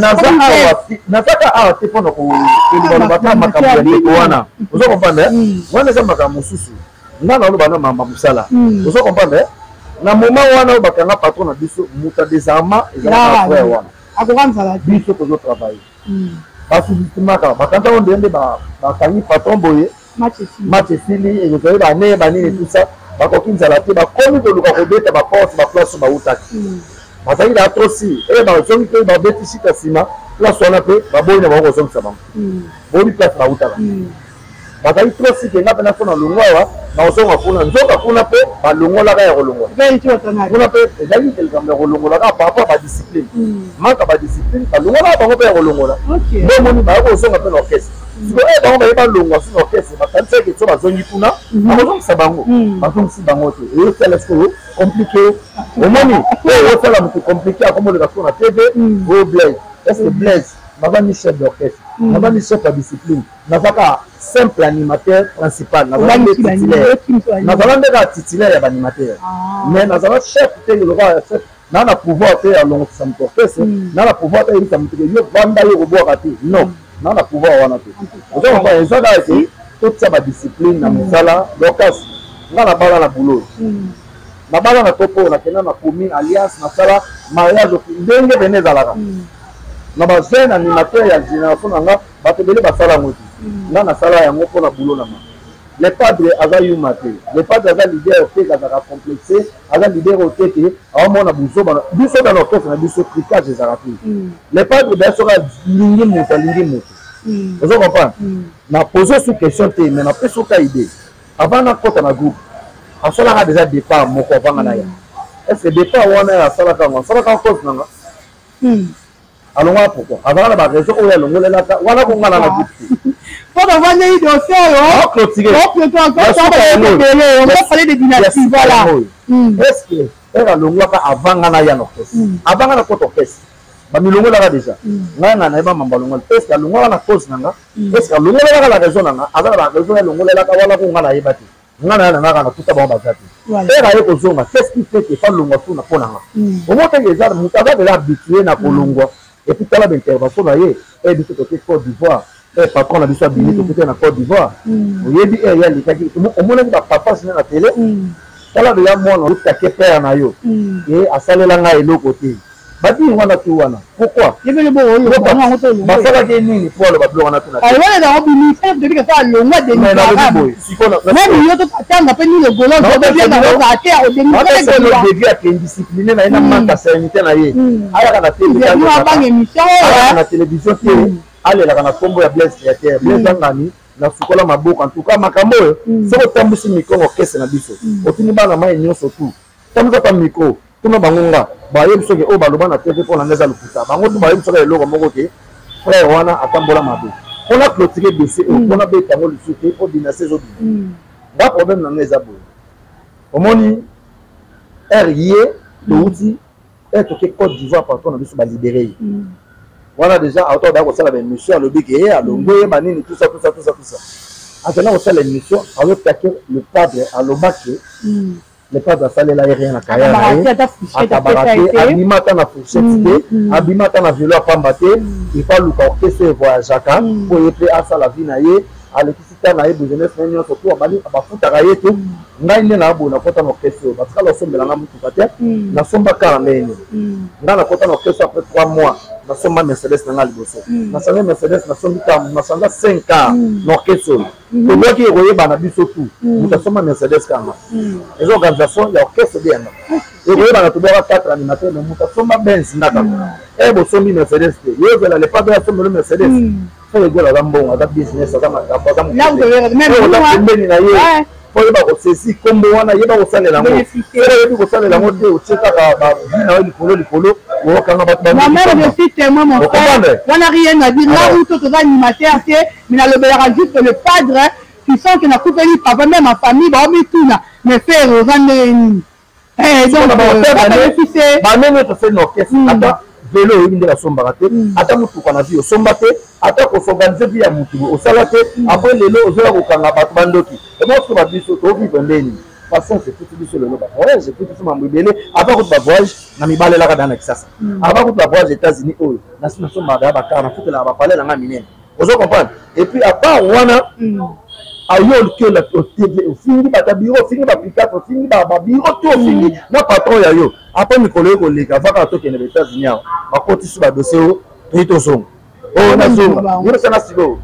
Nazaka awa te mpona kolobalobaka makambo ya ndeko wana. Ozo comprendre? Wana eza makambo mosusu. Nga naloba na mamba mosala. Ozo comprendre? Na moment wana oyo bakanga patron na biso, moto adésarmant ezalaka frère wana. Akoka nzala te. Biso tozotravaille, basous-estimaka, bakanisa ngo ndenge nde bakangi patron boye, match esili, ekozali bane banini, tout ça. Bakoki nzala te, bakomi koluka kobeta baporte, baplace oyo bautaki bazalaki na trop si e bazongi mpe babeti sika nsima place wana mpe baboyi na bango kozongisa bango. Boyebi place bautaka, bazali trop si kenga mpe naso na longwa awa na kozonga kuna, nzoka kuna mpe balongolaka ya kolongola kuna mpe ezali likambo ya kolongola kaka par rapport badiscipline, manque ya badiscipline, balongolaka bango mpe ya kolongola. Nde omoni baya kozonga mpe na orchestre. Sikoyo oyo bango baye balongwa so na orchestre, bakanisaki so bazongi kuna bakozongisa bango, bazongisi bango te. Eyosala sikoyo compliqué. Omoni oyo osala moto compliqué, akomoleka sikoyo na TV oyo Blaise. Est ce que Blaise naza ni chef d'orchestre, naza ni chef ya discipline, naza kaka simple animateur principal? Nazala nde titulaire, nazala nde kaka titulaire ya baanimateur, mais nazala chef te. Lokola chef, naa na pouvoir te alongosisa moto orchestre, naa na pouvoir te ayebisa moto ke yo vanda, yo kobwaka te. Non, naa na pouvoir wana te. Oza comprendre? Eza kaka ke totia badiscipline na mosala. Dorcas, nga na bala na boulot, nabala na topo, nakenda na commune alliance, nasala mariage ndenge pene ezalaka na bajeune animateur ya génération na nga. Bato ebele basala yango te, nga nasala yango mpona boulot na nga. Le padre aza yuma te, le padre aza leader te, azalaka complexe, aza leader oyo te ke aomona buzoba. Biso na orchestre na biso, tricage ezalaka te. Le padre baya, soki alingi moto, alingi moto. Ozo comprendre? Na pose sous question te, mais napesi oka idée. Avant nakɔta na groupe, asalaka déjà départ moko avant nga na ya. Est ce que départ wana asalaka yango, asalaka cause na nga? Alongwaka pourquoi? Azalaka na baraison oyo alongolelaka wana, kongana na groupe te. Po bavandeli dossier oyo, clôturé de dynastie, voilà. Est ce que ere alongwaka avant nga na ya na orchestre, avant nga na kota orchestre? Bamilongolaka déjà. Ngai na nayeba mambo alongoli. Est ce que alongolaka na cause na nga? Est ce que alongolelaka na raison na nga? Aza na baraison alongolelaka wana, ko nga nayeba te. Nga na ya na nga kaka natuta bango baza te. Ere aye kozonga, qu'est ce qui fait que falongwa tuna mpo na nga? Omo teke eza moto aza déjà habitué na kolongwa. Et puis tala baintervention na ye. E biso toke Côte d'Ivoire, e patron na biso abimi, tokute na Côte d'Ivoire. Oyebi ere ye alekaki, omonaki bapapa sina na tele. Tala deja mwana otake père na yo e asalela ngai eloko te. Badiri wana tu wana, pourquoi basalaki ye nini po aloba biloko wana? Tuna. Wana yango bimisa toyebi kaka alongwa demi yo totanga mpe nini egolo. Début ake indiscipline na ye na manque ya sérénité na ye, ayaka na tele, na télévision te, alelaka na nkombo ya Blaise Créateur, Blaise Angani na sukola maboko. En tout cas, makambo oyo, soki otambwisi mikongo kese na biso, otuni bana mai nyonso tu, tambwisa ata micro, tuna bango. Nga bayebi soki oyo baloba na TV mpo na nga eza lokuta. Bango tu bayebi soki eloko moko te. Frère wana atambola mabe mpona clôturer dossier oyo, mpona beta yango lisusu te, mpo dynastie ezobima. Nga problème na nga eza boye: omoni ere ye touti, ere toke Côte d'Ivoire, patron na biso balibere ye wana déjà. Auto abaya kosala baémission, alobi ke ye alongwe, ye banini, tout ça, tout ça, tout ça, tout ça. Akenda kosala émission, azotake le padre. Alobaki le padre asalela ye rien na carrière na ye, akabaka te, abima ata na fourchette te, abima ata na velo apamba te. Ifa aluka orchestre evoyageaka mpo ye mpe asala vie na ye. Alekisi ta na ye business na ye nyonso to abali, bafutaka ye te. Ngai nde naboye, nakota na orchestre oyo, batikala osombela nga motuka te. Nasomba kaka ndenge nini? Ngai nakota na orchestre, après 3 mois nasomba Mercedes na ngai liboso. Nasanga Mercedes, nasombi car, nasanga 5 car na orchestre oyo. Tobwaki ekoyebana biso tu, moto asomba Mercedes kanga eza organisation ya orchestre de yanga. Ekoyebana, tobwaka 4 animateur, mais moto asomba Benz nga kaka. E bosombi Mercedes te, yo ozela le padre asombelo Mercedes. Soki Egola aza mbongo, aza business, aza makambo, aza pembeni na ye po yeba kosesi nkombo wana, yeba kosalela yango. Soki oyebi kosalela yango te, otie kaka bavi na yo likolo likolo, okanga bato. Moi-même, je suis témoin, mon frère. Wana rien à dire. Là où toza animateur te, mais nalobelaka juste le padre. Tu sens que nakufeli papa, même ma famille baomituna: mais frère, oza ndenge nini? Banene tosali na orchestre, ata velo oyebi nde basombaka te, ata motuka na vie osomba te, ata kosorganiser vie ya motu osala te. Après lelo ozoya kokanga bato bandoki. Emoso babiso tovivre ndeni? Patience efuti biso lelo bavoyage, efuti biso mambo ebele. Avant kutu bavoyage na mibalelaka da na Kisasa, avant kutu bavoyage États-Unis oyo, nasi nasombaka ya bacar, nafutelaka bapalais na nga minene. Ozo comprendre? Et puis à part wana, ayo oluki otv, ofingi bato ya biro, ofingi bapikate, ofingi babiro to ofingi na patron ya yo. Après mikolo oyo koleka, vaka tokende ba États-Unis awa, bakotisi badossier oyo, toyi tozonga oyo nazonga yebisa sikoyo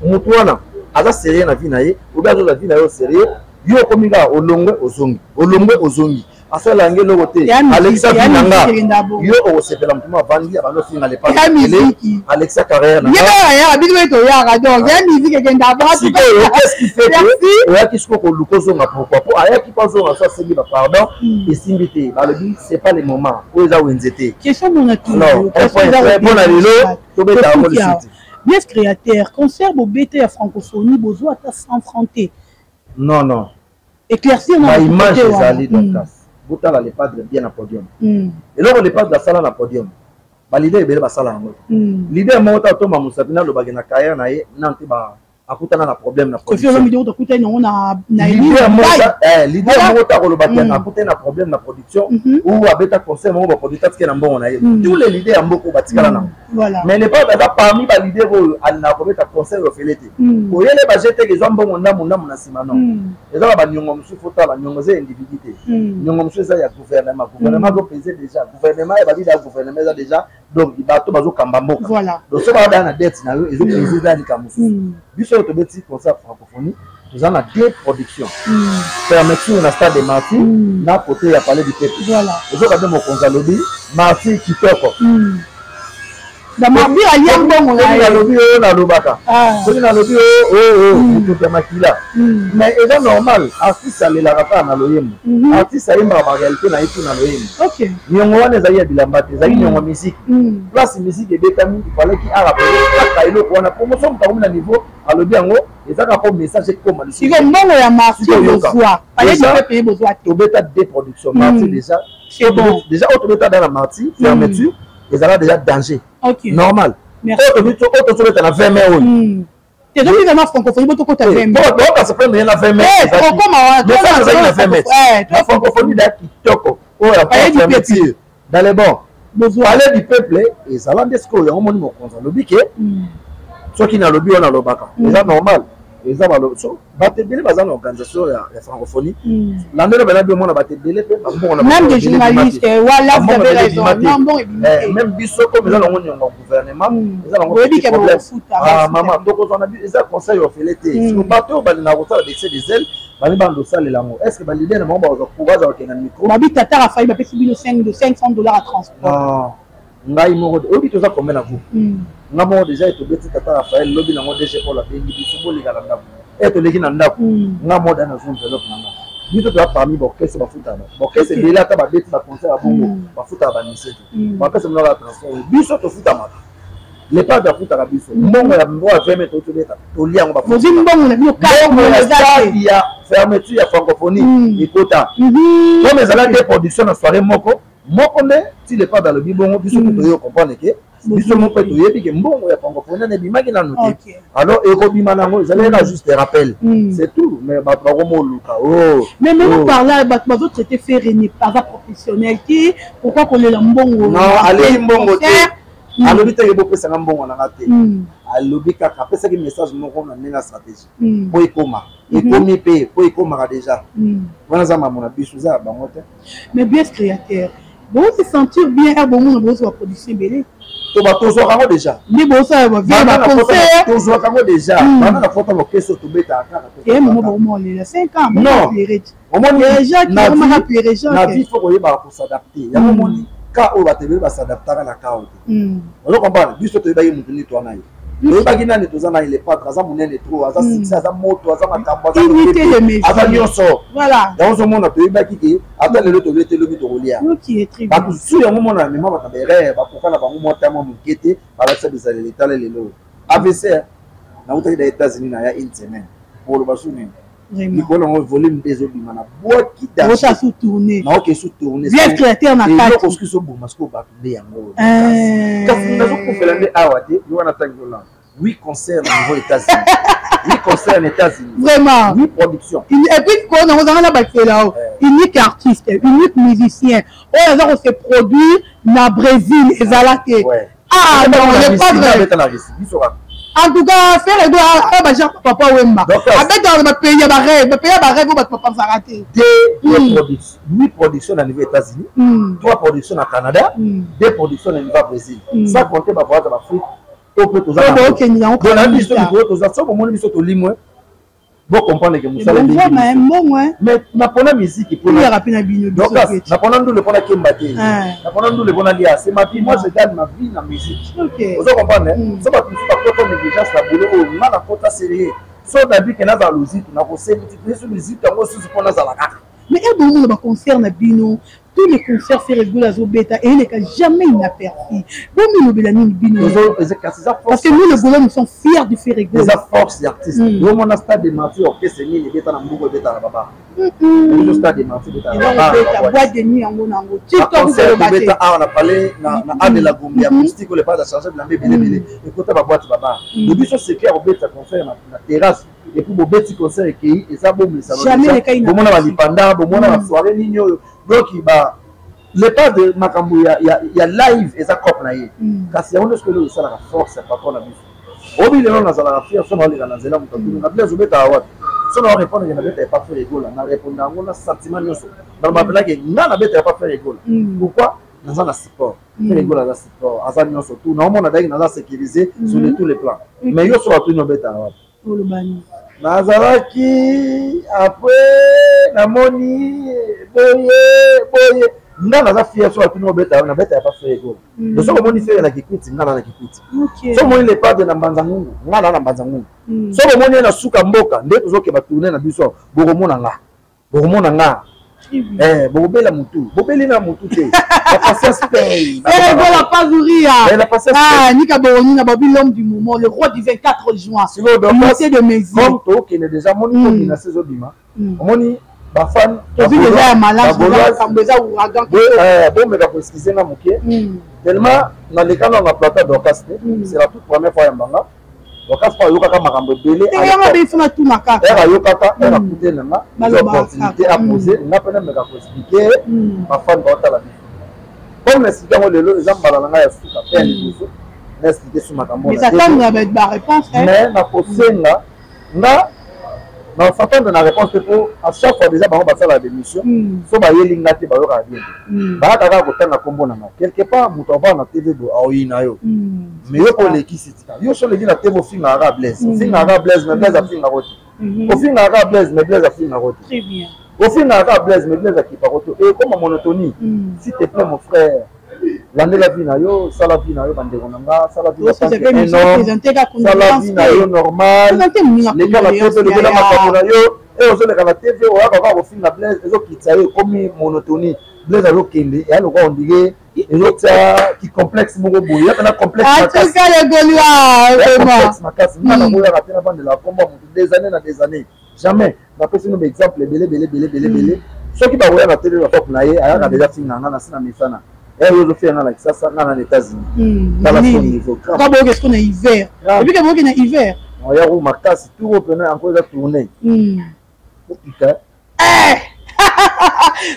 motu wana aza sérieux na vie na ye, obi azozwa vie na yo sérieux. Yo okomi kaka olongwe ozongi, olongwe ozongi, asala yango eloko te, alekisa vie na nga. Yo okosepela motu mo avandi abandi ofinga lepale, alekisa carrière na Sikoyo, qu'est-ce qui fait que oyaki sikoyo koluka ozonga? Pourquoi? Po ayaki mpo azonga, so asengi bapardon, esimbi te. Balobi c'est pas le moment oyo, eza wenze te. Mpona lelo tobeta yango lisusu te. Blaise Créateur, concert bobete ya francophonie, bozwa ata 100 franc te? Non, non. Éclaircir. Baimage ezali. Dorcas, botala le padre bien na podium. Eloko le padre asala na podium, baleader ebele basala yango te. Leader moko ta otoma mosapi nalobaki na carrière na ye nan te, akutana na problème na leader moko ta kolobaki akutani na problème na production ou abeta concert moko, baproducteur atike na mbongo na ye. Tous les leaders ya mboka batikala nango, mais le padre aza parmi baleader oyo alingaka kobeta concert ofele te. Koyele bajeteke ezwa mbongo ndambu ndambu na nsima, non. Eza na baniongo mosusu, fo tala niongo eza individu te, niongo mosusu eza ya gouvernement. Gouvernement azopese déjà, gouvernement ya babida ya gouvernement eza déjà. Donc bato bazokamba mboka, donc so badaa na dette na yo, ezopese, eza likambo mosusu. Biso oyo tobeti concert francophonie, toza na deux productions: fermeture na stade de Martyr, na côté ya Palais du Peuple. Ozoka nde mokonzi alobi Martyr kitoko. Martyr alia mbongo na ye. Nalobi oyo nalobaka, soki nalobi oyo motoki ya makila, mais eza normal. Artiste alelaka kaka na loyembo, artiste ayembaka baréalité na ye tu na loyembo. Niongo wana ezali ya bilamba te, ezali niongo musique. Place musique ebetami, ifalaki arappeler kaka eloko wana. Promotion, moto akomi na niveau alobi yango, eza kaka mpo message ekoma. Siko mbongo ya Martyr bozwa, Palais du Peuple bozwa te? Tobeta deux productions, Martyr déjà, déjà oyo tobeta da na Martyr fermeture. Ezala déjà danger normal. Oyo tozobeta na 20 mai oyo, tozobika na francophonie, botokota 20 mai. Tokasa mpe na 20 mai. Okoma wana. Ezalaki na 20 mai na francophonie da kitoko oyo ya fermeture dans les bons. Palais du peuple ezala nde sikoyo. Yango moni mokonzi alobi ke soki nalobi wana, alobaka eza normal. Eza bato ebele baza na organisation ya francophonie. Landelo bena bi omona bato ebele mpe bambongo. Même des journalistes, voilà, vous avez raison. Même biso, comme eza nango niongo ya gouvernement, eza nango mama tokozwa na eza conseil ofele te. Bato oyo balingaka kosala d'excès de zèle, bali banda osalela yango. Est ce que baleader na bango bakozwa courage ya kokende na micro? Babi tata Rafael bapesi bino 500 $ ya transport. Ngai moko oyebi toza combien na groupe. Nga moko déjà etobeti tata Raphaël, lobi nango DG Paul abengi biso, boleka na ndako. E toleki na ndako, nga moko da nazwa enveloppe na nga. Biso toza parmi baorchestre bafutaka bato. Baorchestre ebele, ata babeti baconcert ya bongo, bafutaka bamusicien te, bapesa monaka ya transport. Biso tofutamaka, le padre afutaka biso mbongo ya mbongo ya 20 mai tobeta, tolia yango. Bozwi mbongo na bino? Mbongo ya stade ya fermeture ya francophonie ekota, comme ezalaki production na soirée moko moko nde ti le padre alobi bongo. Biso mpe toyei comprendre ke biso moko mpe toyebi ke mbongo ya francophonie na ebimaki nanu te. Alors ekobima nango, ezali kaka juste rappel, c'est tout. Mais bato bakomoluka. Mais maintenant par là, bato bazotraite Ferre ni aza professionnel te. Pourquoi kolela mbongo? Non, aleli mbongo te. Alobi teke bopesanga mbongo nanga te. Alobi kaka, apesaki message moko na ndenge ya stratégie mpo ekoma, ekomi mpe mpo ekomaka déjà. Wana eza mambo na biso, eza ya bango te. Mais bien, créateur, bosi sentir bien r bomona bozwa production ebele. To bato tozwaka yango déjà. Nde bosala bavie, baconcert. Tozwaka yango déjà banda na fota lokeso, tobetaka kaka. E momo bomolela 5 ans. Non, omoni, na vie faut koyebaka kos'adapter. Yango omoni ka oyo bato ebele bas'adaptaka na ka oyo te. Ozo comprendre? Biso toyebaki motu nini toa na ye, toyebaki nani toza na ye. Le padre aza monene trop, aza succès, aza moto, aza makambo, aza nyonso. Yango ozomona toyebaki ke ata lelo tolie te, lobi tokolia. Bato su yango mona na mema bato na baerreur, bakoka na bango mwa tama moke te, balakisa bizaleli. Etala lelo AVC, nautaki na États-Unis, na ya une semaine, koloba su nini likolo yango, volume nde ezobima na bwaki. Naoke su tourne. Eloko soki ezoboma sikoyo bato nde yango. Kasi nazokufela nde awa te. Yo wana ntangi olanda huit concerts na niveau États-Unis, huit concerts na États-Unis. Vraiment. Huit productions. Et puis kona ozanga na bakela o unique artiste, unique musicien oyo aza kose produire na Brésil, ezala te. Ah non, le padre, en tout cas, Ferre Gola bagenre Papa Wemba, abetaka na bapays ya barêve, bapays ya barêve oyo bato bapansaka te. Huit productions na niveau États-Unis, trois productions na Canada, deux productions na niveau Brésil, sans compter bavoyage ya baAfrique oyo mpe toza yango. Biso likolo toza. Soki bomoni biso tolimwe, bocomprendre ke mosala. Mais napona musique, napona ndule mpona kemba te, napona ndule mpona lia. C'est ma vie, moi je gagne ma vie na musique. Ozo comprendre? So bato mosusu bakota négligence na boulot oyo, nga nakota sérieux. So nabi ke nazala lozitu, nakosemultiplie so musique yango susu mpo nazala kaka. Mais ebongo na baconcert na bino, tous les concerts Ferre Gola azobeta eyeleka jamais inaperçu. Bomilobela nini bino? Parce que nous les Gaulois, nous sommes fiers de Ferre Gola. Eza force ya artiste. Omona stade de Martyr, orchestre nini ebeta na mbuku, ebeta na baba biso? Stade de Martyr ebeta na baba, boîte de nuit yango nango. Tobeta awa na palais na A de la Gombe, acoustique oyo le padre achange bilamba ebele ebele, ekota baboîte baba. Lo biso seke ya kobeta concert na terrasse et puis bobeti concert ekei, eza bomesano. Bomona balipanda, bomona basoirée nini oyo. Donc ba le padre, makambo ya live eza cope na ye. Kasi yango nde soki eloko esalaka force ya patron na biso. Obi lelo nazalaka fier so naoleka na nzela, moto atuni nga: "Blaise, obetaka wapi?" So na répondre ke nabeta epa Ferre Gola, na répondre yango na sentiment nyonso. Nalobapelaki nga nabeta epa Ferre Gola. Pourquoi? Naza na support. Ferre Gola aza support, aza nyonso tout. Naomona daki naza sécurisé sur tous les plans. Mais yo so atuni: "Obetaka wapi?" Olobani. Nazalaki après namoni boye boye. Nga naza fier. So atuni: "Obeta?" Nabeta ya pa Ferre Gola. Soki omoni Ferre na Kikwiti, nga na na Kikwiti. Soki omoni le padre na Mbanza Ngungu, nga na na Mbanza Ngungu. Soki omoni ye na suka mboka nde tozokeba tourne na biso, bokomona nga, bokomona nga, bokobela motu, bobeli na motu te. La patience paye. Ferre Gola Pazuria. La patience. Ah, Nika Boroni na babi, l'homme du moment, le roi du 24 juin. Sikoyo de mesure. Comme tokende déjà, moni kobina se ezobima, omoni. Bafan tozwi eza ya malamu, makambo eza ouragan. Bomeka koexcuse nga moke, tellement naleka na na plateau Dorcas te. C'est la toute première fois ya mbanga Dorcas, mpo ayokaka makambo ebele. Yango biso natuna kaka. Ere ayokaka, ere akute na nga, eza opportunité apose nga mpe nameka koexpliquer bafan baotala biso. Comme naexpliquer yango lelo, eza mbala na ngai ya suka mpe ya liboso na expliquer su makambo. Mais nakosenga nga na s'attendre na réponse te, mpo à chaque fois déjà bango basalaka bémission, so bayeli nga te, bayokaka bien te, bayaka kaka kotanga nkombo na nga. Quelque part moto avaa na TV bo aoyina yo, mais yo mpo olekisi, tika yo. So oleki na TV, ofingaka kaka Blaise, ofingaka kaka Blaise, mais Blaise afingako te. Ofingaka kaka Blaise, mais Blaise afingako te. Ofingaka kaka Blaise, mais Blaise akipako te. Ekoma monotonie. S'il te plaît, mon frère, landela vie na yo, sala vie na yo. Bandeko na nga, sala vie, sala vie na yo normal. Leka na TV, lobela makambo na yo. E ozoleka na TV, oyaka kaka kofinga Blaise, ezokitisa yo, ekomi monotonie. Blaise azokende eya lokwa ondire ezotia ki complexe moko boye, yaka na complexe makasi. Nga nakoyaka te, navandela komba motu des années na des années, jamais. Napesi no baexemple ebele ebele ebele ebele ebele. Soki bakoya na TV, bafope na ye ayaka deja finga nga na si na mesana. Oyo ozofia nga na Kisasa, nga na États-Unis, tala son niveau. Boyoke siko na hiver, ebike boyoke na hiver. Yako makasi tour oyo pena yango eza tourne opika.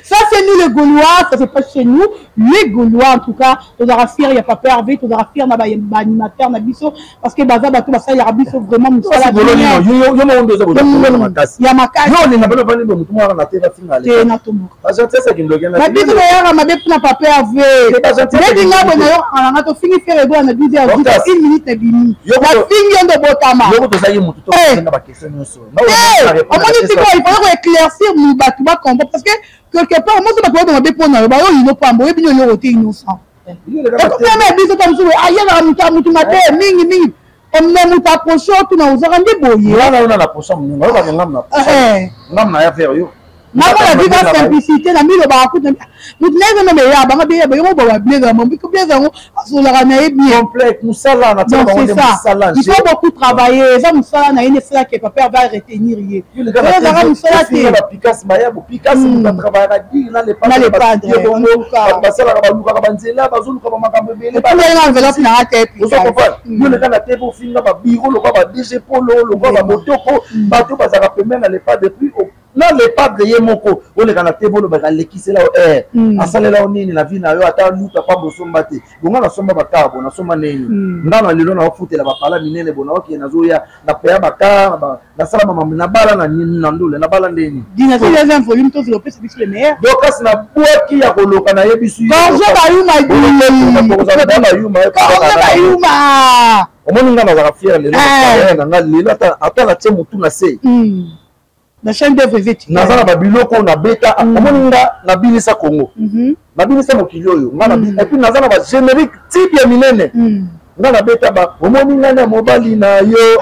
Ça, c'est nous les Gaulois, ça se passe chez nous, les Gaulois en tout cas. Tozala fier ya Papa Hervé, tozala fier na ba animateur na biso, parce que baza bato basalelaka biso vraiment mosala. Yo moko nde oza kozala makasi. Ya makasi. Yo olinga bino vandi motu moko na te bafinga. Te, natomboka babiso bayaka mabe mpona Papa Hervé. Neti nga boye nayokaka nanga tofingi Ferre Gola na 12 heures 1 minute na bimi, bafingi yo nde obotama. Yoko tozalaki motu tosenga baquestion nyonso. Omoni sikoyo, il fallait koéclaircir bato bacomprendre, parce que quelque part moso bato babonga be mpo na yo bayo pamba oyebi nini oyoko te, innocent ekopema biso ta mosusu ayebaka moto mutu mabe mingi mingi, me moto approche otuna ozaka nde boye. Wana na posa moninga oyokaka ngam na ngam na ya vers yo. Namona vika simplicité na milobaka kuta motu na ye meme ya banga bien yaba yongo bawa Blaise yango, Blaise yango asolaka na ye bien. Mosala. Donc c'est ça, il faut beaucoup travailler. Eza mosala na ye nde esalaka Papa va retenir ye, ezalaka mosala te. Bapikas bayabo pikas, moto atravaillaka dire na na le padre. Basalaka, balukaka banzela, bazoluka bamakambo ebele. Enveloppe nanga te. Yo leka na te, bofinga babiro lokwa ba DG Polo, lokwa bamotoko, bato bazalaka pembeni na le padre. Puis na le padre ye moko oleka na te, bolobaka alekisela yo aire, asalela yo nini na vie na yo? Ata luta pa bosomba te. Bonga nasomba bacar, bo nasomba ndeni nga na lelo naofutela bapala minene, bo naokende, nazoya napeya bacar, nasala mamambo, nabala na ndule, nabala ndeni. Volume tozela opesa biso le meilleur. Donc kasi nabwaki ya koloka, nayebi su. Gorge Bayuma. Bayuma. Bayuma. Omoni nga nazalaka fier lelo na nga lelo, ata natie motu na se. Na chaîne d'œuvre eza. Naza na babiloko nabeta. Omoni nga nabinisa Congo, nabinisa mokili oyo nga, et puis naza na bagénérique type ya minene nga nabeta ba omoni nga na mobali na yo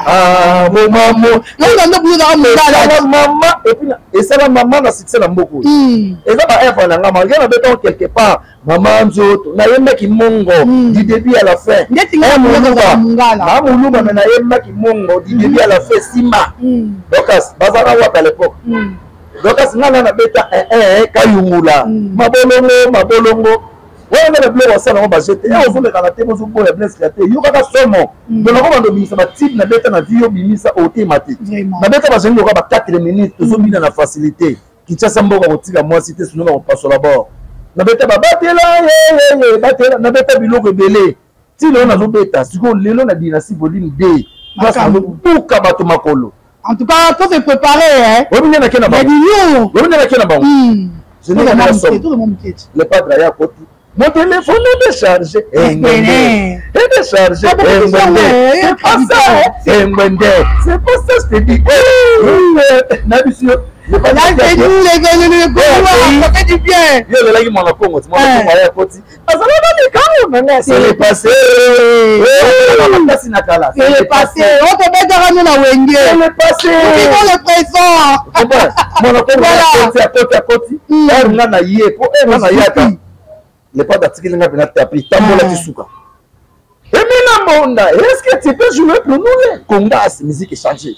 bomamo mama, et puis esala mama na succès na mboka oyo. Eza ba œuvre na nga, malgré nabeta quelque part mama nzoto, nayembaki mongo du début à la fin. Na moluba, me nayembaki mongo du début à la fin. Nsima Dokas bazalaka wapi à l'époque? Dokas nga na nabeta kayungula mabolongo mabolongo wana nde babiloko basala yango bajete e ozoleka na te, bozoboya Blaise te. Yo kaka somo donako bando obimisa batype nabeta na vie, yo bimisa otema te. Nabeta bazongi loka ba 4 minutes, tozobina na facilité. Kinshasa mboka kotika mwasi te, sino bakopasola bord. Nabeta babatela yeyeye batela, nabeta biloko ebele ti lelo nazobeta. Sikoyo lelo na Dynastie volume 2, place nazobuka bato makolo. En tout cas, faut se préparer, hein. Oyebi nde nake na bango, oyebi nde nake na bango. Le padre aya koti, mon téléphone est déchargé, est déchargé, c'est pas ça, engwende, c'est pas ça, je te dis. Na biso yo. Là, c'est nous les Gaulois, ça fait du bien. Yo olelaki mwana Kongo, ti mwana Kongo aya koti, azalaka likambo nanga, c'est le passé, makasi na kala. C'est le passé, otobetaka no na Wenge. C'est le passé. Vivons le présent. Mwana Kongo akoti, akoti, akoti ere nga na ye, po ere nga na ye ata le padre atikeli nga mpena tapi tambolaki suka emina. Mbonda, est-ce que tu peux jouer pour nous les congas? Musique échangée.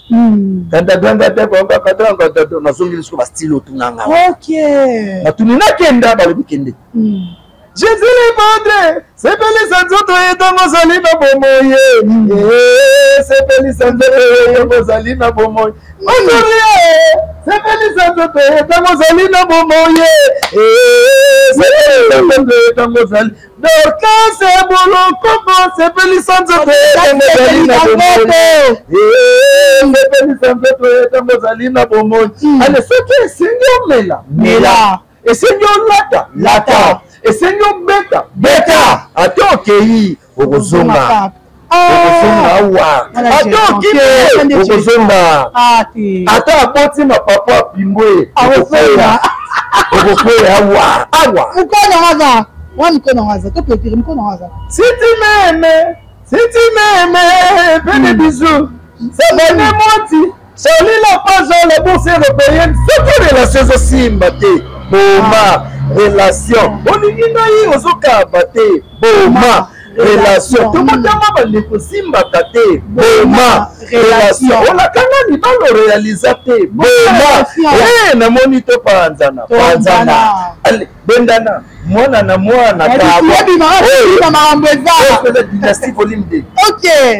Nazongeli siko bastyle otunanga. Natuni nakenda, balobi kende. Jésus le Padre, sepelisa nzoto ye ntango ozali na bomoi, sepelisa nzoto ye ntango ozali na bomoi, ozolie, sepelisa nzoto ye ntango ozali na bomoi, sepelisa nzoto ye ntango ozali. Dorcas Bolokoko, sepelisa nzoto ye ntango ozali na bomoi, sepelisa nzoto ye ntango ozali na bomoi. Ale, soki esengi omela, mela, esengi olata, lata, esengi obeta, beta, ata okei, okozonga, okozonga awa, ata okimi, okozonga, ata aboti mapapa apimbwe, okokwea, okokwea awa awa. Mokolo aza wa, mikono aza to clôture, mikono aza. Si tu m'aimes, si tu m'aimes, fais des bisous, ça va ne moti Charlie la page, la bourse européenne. Soki relation ezosimba te, boma relation. Olingi ngai, ozokaba te, boma relation. Tobotama bandeko, simbaka te, boma relation. Olakanga libala, orealiza te, boma. Namoni topanzana panzana, bendana mwana na mwana. Makambo eza Dynastie volume 2.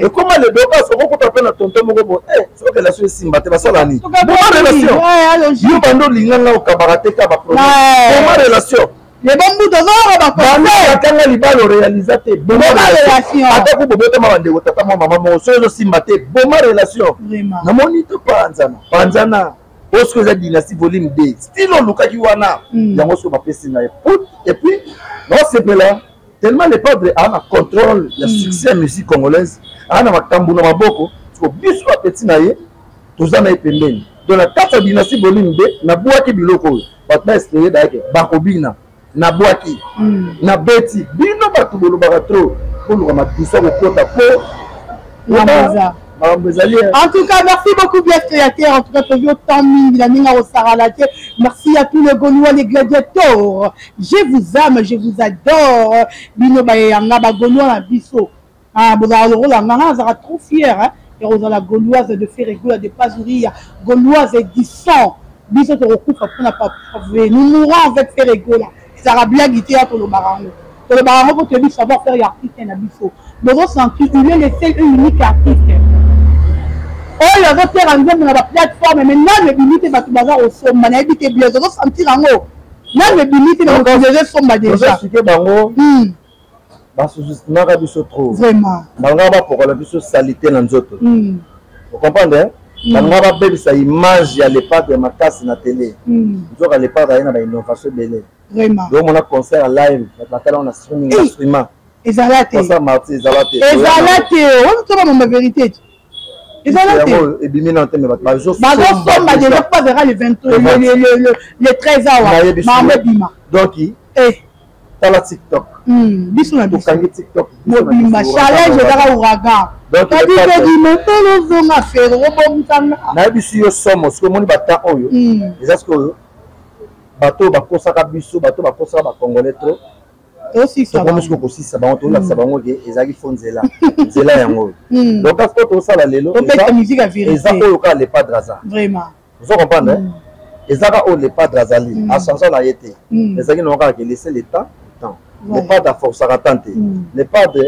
Ekoma ledoka, sokokuta mpe na tonton moko bo soki relation esimba te, basala nini? Boma relation. Yo bando olinganga, okabaka te ka baproblème, boma relation. Lebombuto ozolaka. Bakanga libala, orealiza te, boma relation. Ata ku bobotama bandeko, tata mwa mama moko, soki ezosimba te, boma relation. Namoni topanzana panzana. Oyo soki eza Dynastie volume 2, style olukaki wana, yango soki bapesi na ye. Et puis naosepela tellement le Padre aa na contrôle ya succès ya musique congolaise, aa na makambo na maboko. Siko biso bapeti na ye, toza na ye pembeni. Donc na kati ya Dynastie volume 2, nabwaki biloko oyo bato baespere dayake bakobina. Nabwaki, nabeti bino bato bolobaka trop, boluka madusu ya kokota po makambo ezali. En tout cas, merci beaucoup, Blaise Créateur. En tout cas, tozo autant mingi na ndenge akosakala te. Merci à tous les Gaulois, les gladiateurs, je vous aime, je vous adore. Bino bayeyanga bagaulois na biso, ah, bozala lokola nga, nga nazalaka trop fier, hein, ya kozala gauloise de Ferre Gola, de Pazuria, gauloise du sang. Biso tokokufa mpona papa, nous mourons avec Ferre Gola. Ezalaka blague te ya tolobaka yango, tolobaka yango mpo toyebi savoir faire ya artiste na biso. Bozosentir, il est le seul et unique artiste oyo azotera nzembo na baplateforme, mais nanu ebimi te, bato baza kosomba. Nayebi te, Blaise, ozosentir yango, nanu ebimi te, na mokili ezosomba déjà. Bango basustimaka biso trop. Vraiment. Balingaka bapokola biso saleté na nzoto, ocomprendre? Balingaka babebisa image ya le Padre ya makasi na télé. Nzoka le Padre aye na bainnovation ebele. Vraiment. Donc omona concert live, bato batala na streaming, na streama. Ezala te. Concert martyr ezala te. Ezala te, oyo toba mama vérité te, ezala te. Ebimi na te, mais bato bazosomba déjà po bazalaka le 23, le 13 awa makambo ebima. Donc tala TikTok. Biso na biso. Tokangi TikTok. Mobimba, challenge ezaka ouragan. Kadikedi ozonga Ferre obongisanga. Nayebisi yo somo. Soki omoni batan oyo eza sikoyo, bato oyo bakosaka biso, bato bakosaka bacongolais trop, tokomi sikoyo kosisa bango, tolakisa bango ke ezalaki fo nzela nzela yango oyo. Donc kasi oyo tosala lelo eza oyo kaka le Padre aza. Ozo comprendre? Ezaka oyo le Padre azali, achange na ye te. Ezalaki nango kaka ke laisser le temps temps. Le Padre aforçaka temps te. Le Padre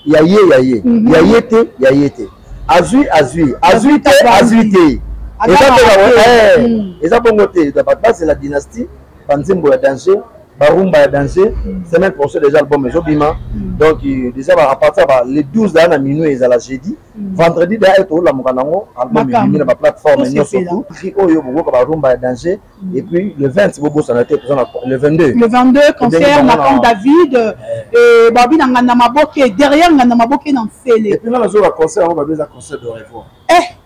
ya ye, ya ye, ya ye te, ya ye te, azwi, azwi, azwi te, azwi te, eza bongo te. Bato bazela Dynastie, banzembo ya danger, barumba ya danger. Semaine prochaine déjà album ezobima. Donc déjà à partir ba le 12 daa na minuit, ezala jeudi, vendredi daa tolamuka nango, album ebimi na baplateforme nyonso tout prix oyo bokoka, barumba ya danger. Et puis le 20, bobosana te, toza na le 22. Le 22, concert na Camp David, babi na Nganda Maboke, derrière Nganda Maboke na Nsele. Et puis nga nazoka concert yango, babi eza concert de revoir.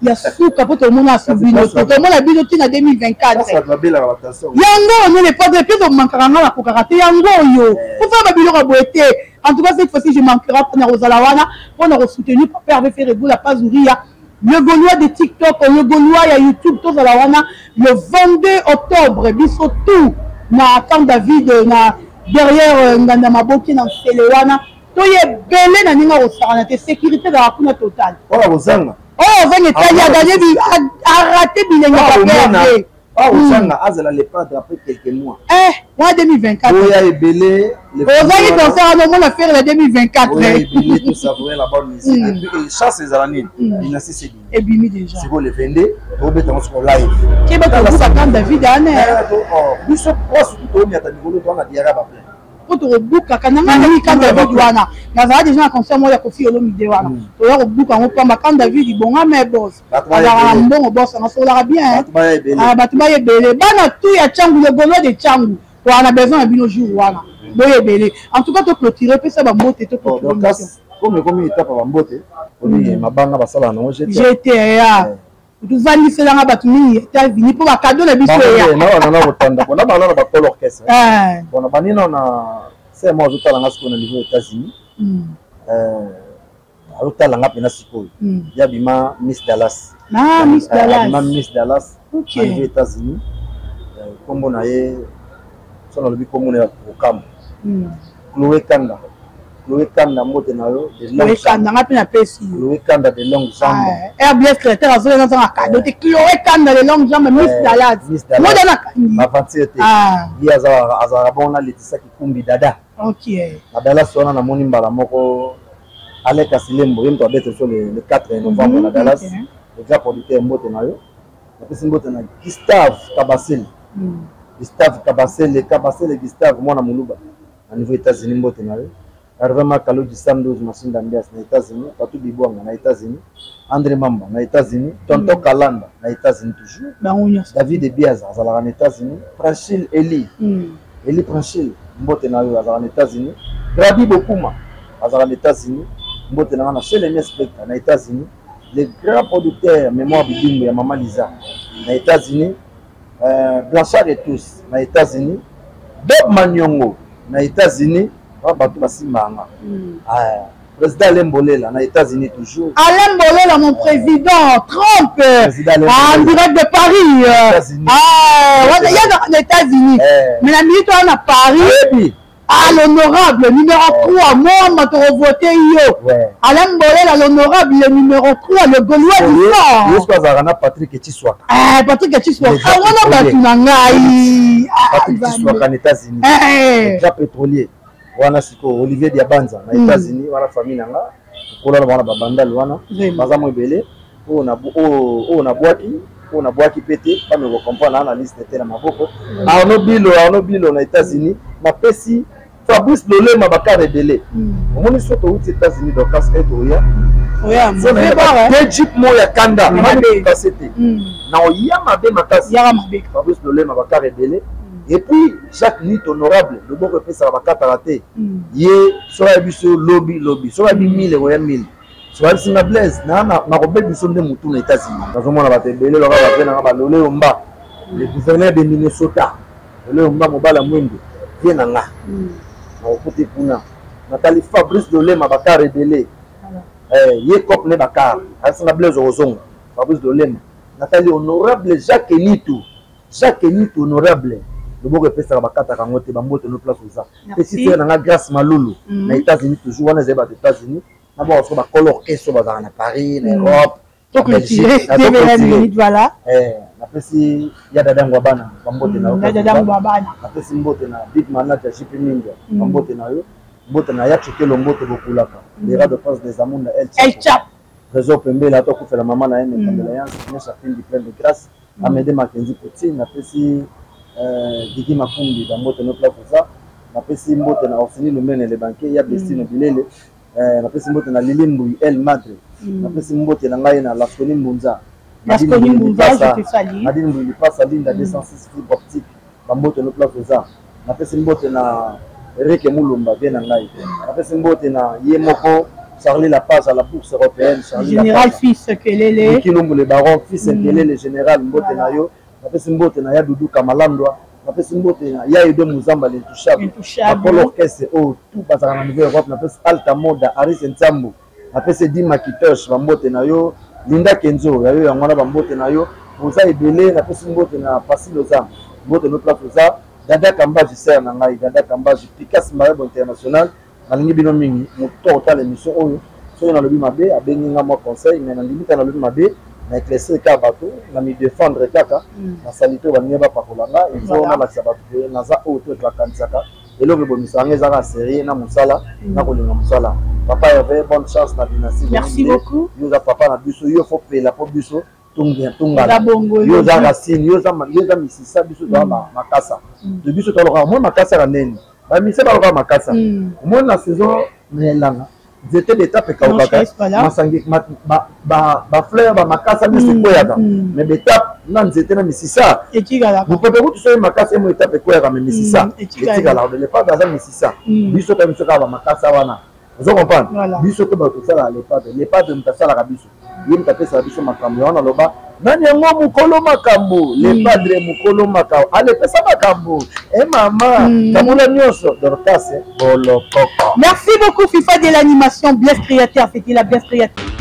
Ya suka mpo tomona asu bino te, tomona bino ntina 2024. Babelaka batension. Yango oyo le Padre mpe tomankaka, nga nakokaka te. Yango oyo kosala babiloko ya boye te. En tout cas, cette fois-ci je manquera mpona kozala wana mpona kosoutenir papa Hervé Ferre Gola, Pazuria, le Gaulois de TikTok, le Gaulois ya YouTube. Tozala wana le 22 octobre, biso tout na Camp David, na derrière Nganda Maboke na Nsele wana. Toye ebele na ndenge akosakana te, sécurité ezalaka kuna totale. Oyo akozanga, oyo ozanga etali aganye, arate bilenge pape. Awa ozanga azala le padre après quelques mois. Eh, wana 2024. Oya ebele. Ozangi concert wana, omona Ferre na 2024. Oya ebele, to savourer la bonne musique. Et puis chance ezala nini? Dynastie c'est ebimi déjà. Sikoyo le 22 tobeta yango siko live. Keba, tobuka kan David ane. Biso place surtout tomiata mikolo towana diara baplein. Mpo tokobukaka na ngai ndenge kan David wana, nazala déjà na concert moko ya Kofi Olomide wana, toya kobuka yango pamba. Kan David bonga, me bos azalaka na mbongo, bos anga solaka bien. Bato baya ebele, bana tu ya Tshangu, le Gaulois de Tshangu, toza na besoin na bino jour wana, boya ebele. En tout cas toclôture, epesa bambote, toclôture. Comme ekomi étape ya bambote, omi mabanga basalaka nango. Gta tovandiselanga bato mingi États-Unis mpo bacadeau na biso eya. Nana kotanda bona bana na bakolo orchestre bona banino na se mo azotalanga sikoyo na niveau États-Unis, azotalanga mpena sikoyo ya bima Miss Dallas. Miss Dallas. Bima Miss Dallas na niveau États-Unis. Nkombo na ye, so nalobi nkombo na ye kokamwa, Chloé Kanda. Chloé Kanda, mbote na yo. Chloé Kanda, nga mpe napesi. Chloé Kanda de longue jambe. Airbus créateur azoya, nazanga cadeau te. Chloé Kanda de longue jambe, Miss Dallas. Miss Dallas moda nakangi. Aventure te, ye azalaka bongo na Letisa Kikumbi Dada. Na Dallas wana namoni mbala moko Aleka Silembo, ye moto abete biso le 4 novembre na Dallas, le grand producteur. Mbote na yo. Napesi mbote na Gustave Kabasele, Gustave Kabasele, Kabasele Gustave, mwana moluba na niveau États-Unis, mbote na yo. Hervé Makaluji, Sandoz Masinda Mbias na États-Unis, Patou Bibwanga na États-Unis, André Mamba na États-Unis, Tonton Kalanda na États-Unis toujours, David Ebiaza azalaka na États-Unis, Franchil Eli, Eli Franchil, mbote na yo, azalaka na États-Unis, Rabi Bokuma azalaka na États-Unis, mbote na nga na chez les Spectre na États-Unis, le grand producteur Mémoire Bibimbo ya Mama Lisa na États-Unis, Blanchard et tous na États-Unis, Bob Manyongo na États-Unis, bato basimbanga, président Alain Bolela na États-Unis toujours. Alain Bolela, mon président Trump en direct de Paris. Ah, ya na États-Unis, mais na minute wana na Paris. Ah, l'honorable numéro 3, moi, ma voté yo. Alain Bolela, l'honorable, le numéro 3, le Gaulois du Nord. Yo azalaka na Patrick Chiswaka. Eh, Patrick Chiswaka. Ah, wana bato na ngai. Patrick Chiswaka na États-Unis. Le grand pétrolier. Wana sikoyo Olivier Diabanza na États-Unis, wana famille na nga. Kola na wana babandal wana. Baza mo ebele. Oyo nabwaki, oyo nabwaki mpe te, bameko kocomprendre na liste te na maboko. Arnaud Bilo, Arnaud Bilo na États-Unis. Napesi Fabrice Lolema bakar ebele. Omoni, so touti États-Unis, Dorcas, e toya te jeep moko ya kanda kase te na oya mabe makasi. Fabrice Lolema bakar ebele. Et puis Jacques Nit honorable, loboko epesaka bakataka te. Ye soki ayebi biso lobi lobi, soki ayebi 1000, ekoya 1000. Soki ayebisi nga Blaise nakobebi biso nde motu na États-Unis, nazomona bato ebele loka bape nanga balole yomba, le gouverneur de Minnesota, lole yomba, mobala mwindu, vie na nga nakokuti kuna. Natali Fabrice Lolema bakar ebele, ye cop ne bakar ayebisi nga Blaise okozonga. Fabrice Lolema. Natali honorable Jacques Nitu, Jacques Nitu honorable, loboko epesaka bakataka yango te, bambote no place oza. Petite sœur nanga Grâce Malulu na États-Unis toujours. Wana ezali bato États-Unis na bango soko bakolo orchestre bazalaka na Paris, na Europe. Voilà. Napesi ya Dada Ngwabana bambote na yo. Napesi mbote na big manager JP Minga, bambote na yo. Mbote na ya Chokelo, mbote bokulaka lera de Prince des Amunda El Chap. Trésor pembele ata okufela mama na ye mekambela ya nyonso apindi plein de grâce. Amédée Makenzi Poutine. Napesi Didi Makumbi bambote no place oza. Napesi mbote na Orsini Lumene le banquier ya Bestino Bilele. Napesi mbote na Lili Mbui El Madre. Napesi mbote na ngai na Lasconi Mbunza, Nadine Mbui Lipasa, Linda 206 fibre optique, bambote no place oza. Napesi mbote na Reke Mulumba, vie na ngai. Napesi mbote na ye moko Charlie Lapage à la bourse européenne. Charlie Général Fils Kelele. Kilumbu le baron Fils Kelele général, mbote na yo. Napesi mbote na ya Dudu Kamalandwa. Napesi mbote na ya Edo Muzamba l'intouchable. Bakolo orchestre oyo tout bazalaka na niveau Europe. Napesi Alta Moda Aris Ntiambu. Napesi Edi Makitosh, bambote na yo. Linda Kenzo ya yo yango wana, bambote na yo. Boza ebele. Napesi mbote na Pasi Loza, mbote no place oza. Dada Kambaji, sœur na ngai Dada Kambaji, Pikas Mayebo international. Nalingi bino mingi. Moto otala émission oyo, soki nalobi mabe, abengi nga mwa conseil, mais nandimi te nalobi mabe, na éclaircir kaka bato, na mi défendre kaka, na salite oyo balingi bapakola nga. Il faut nalakisa bato ke naza oyo to bakanisaka. Eloko ebomisaka nga ezaka sérieux na mosala, na kolinga mosala. Papa Hervé, bonne chance na dynastie. Merci beaucoup. Yo oza papa na biso, yo faut pela po biso tongala. Yo oza racine, yo oza misisa, biso toza makasa. De biso tolokaka moi makasa ka neni. Ba misisa balokaka makasa. Omoni na saison na elanga, nzete betape ekaukaka, masangi ba fleur ba makasa nyonso ekweyaka, mais betape na nzete na misisa mopepe kutu soki makasa emo etape ekweyaka, mais misisa etikalaka. Le padre aza misisa, biso to biso kaka bamakasa wana. Ozo comprendre? Biso to bato tosalaka le padre, le padre moto asalaka biso, ye moto apesaka biso makambo yango. Naloba nani yango? Mokolo makambo, le padre mokolo makambo, alepesa makambo e mama kamona nyonso. Dorcas Bolokoko. Merci beaucoup, FIFA de l'animation, Blaise Créateur. C'était la Blaise Créateur.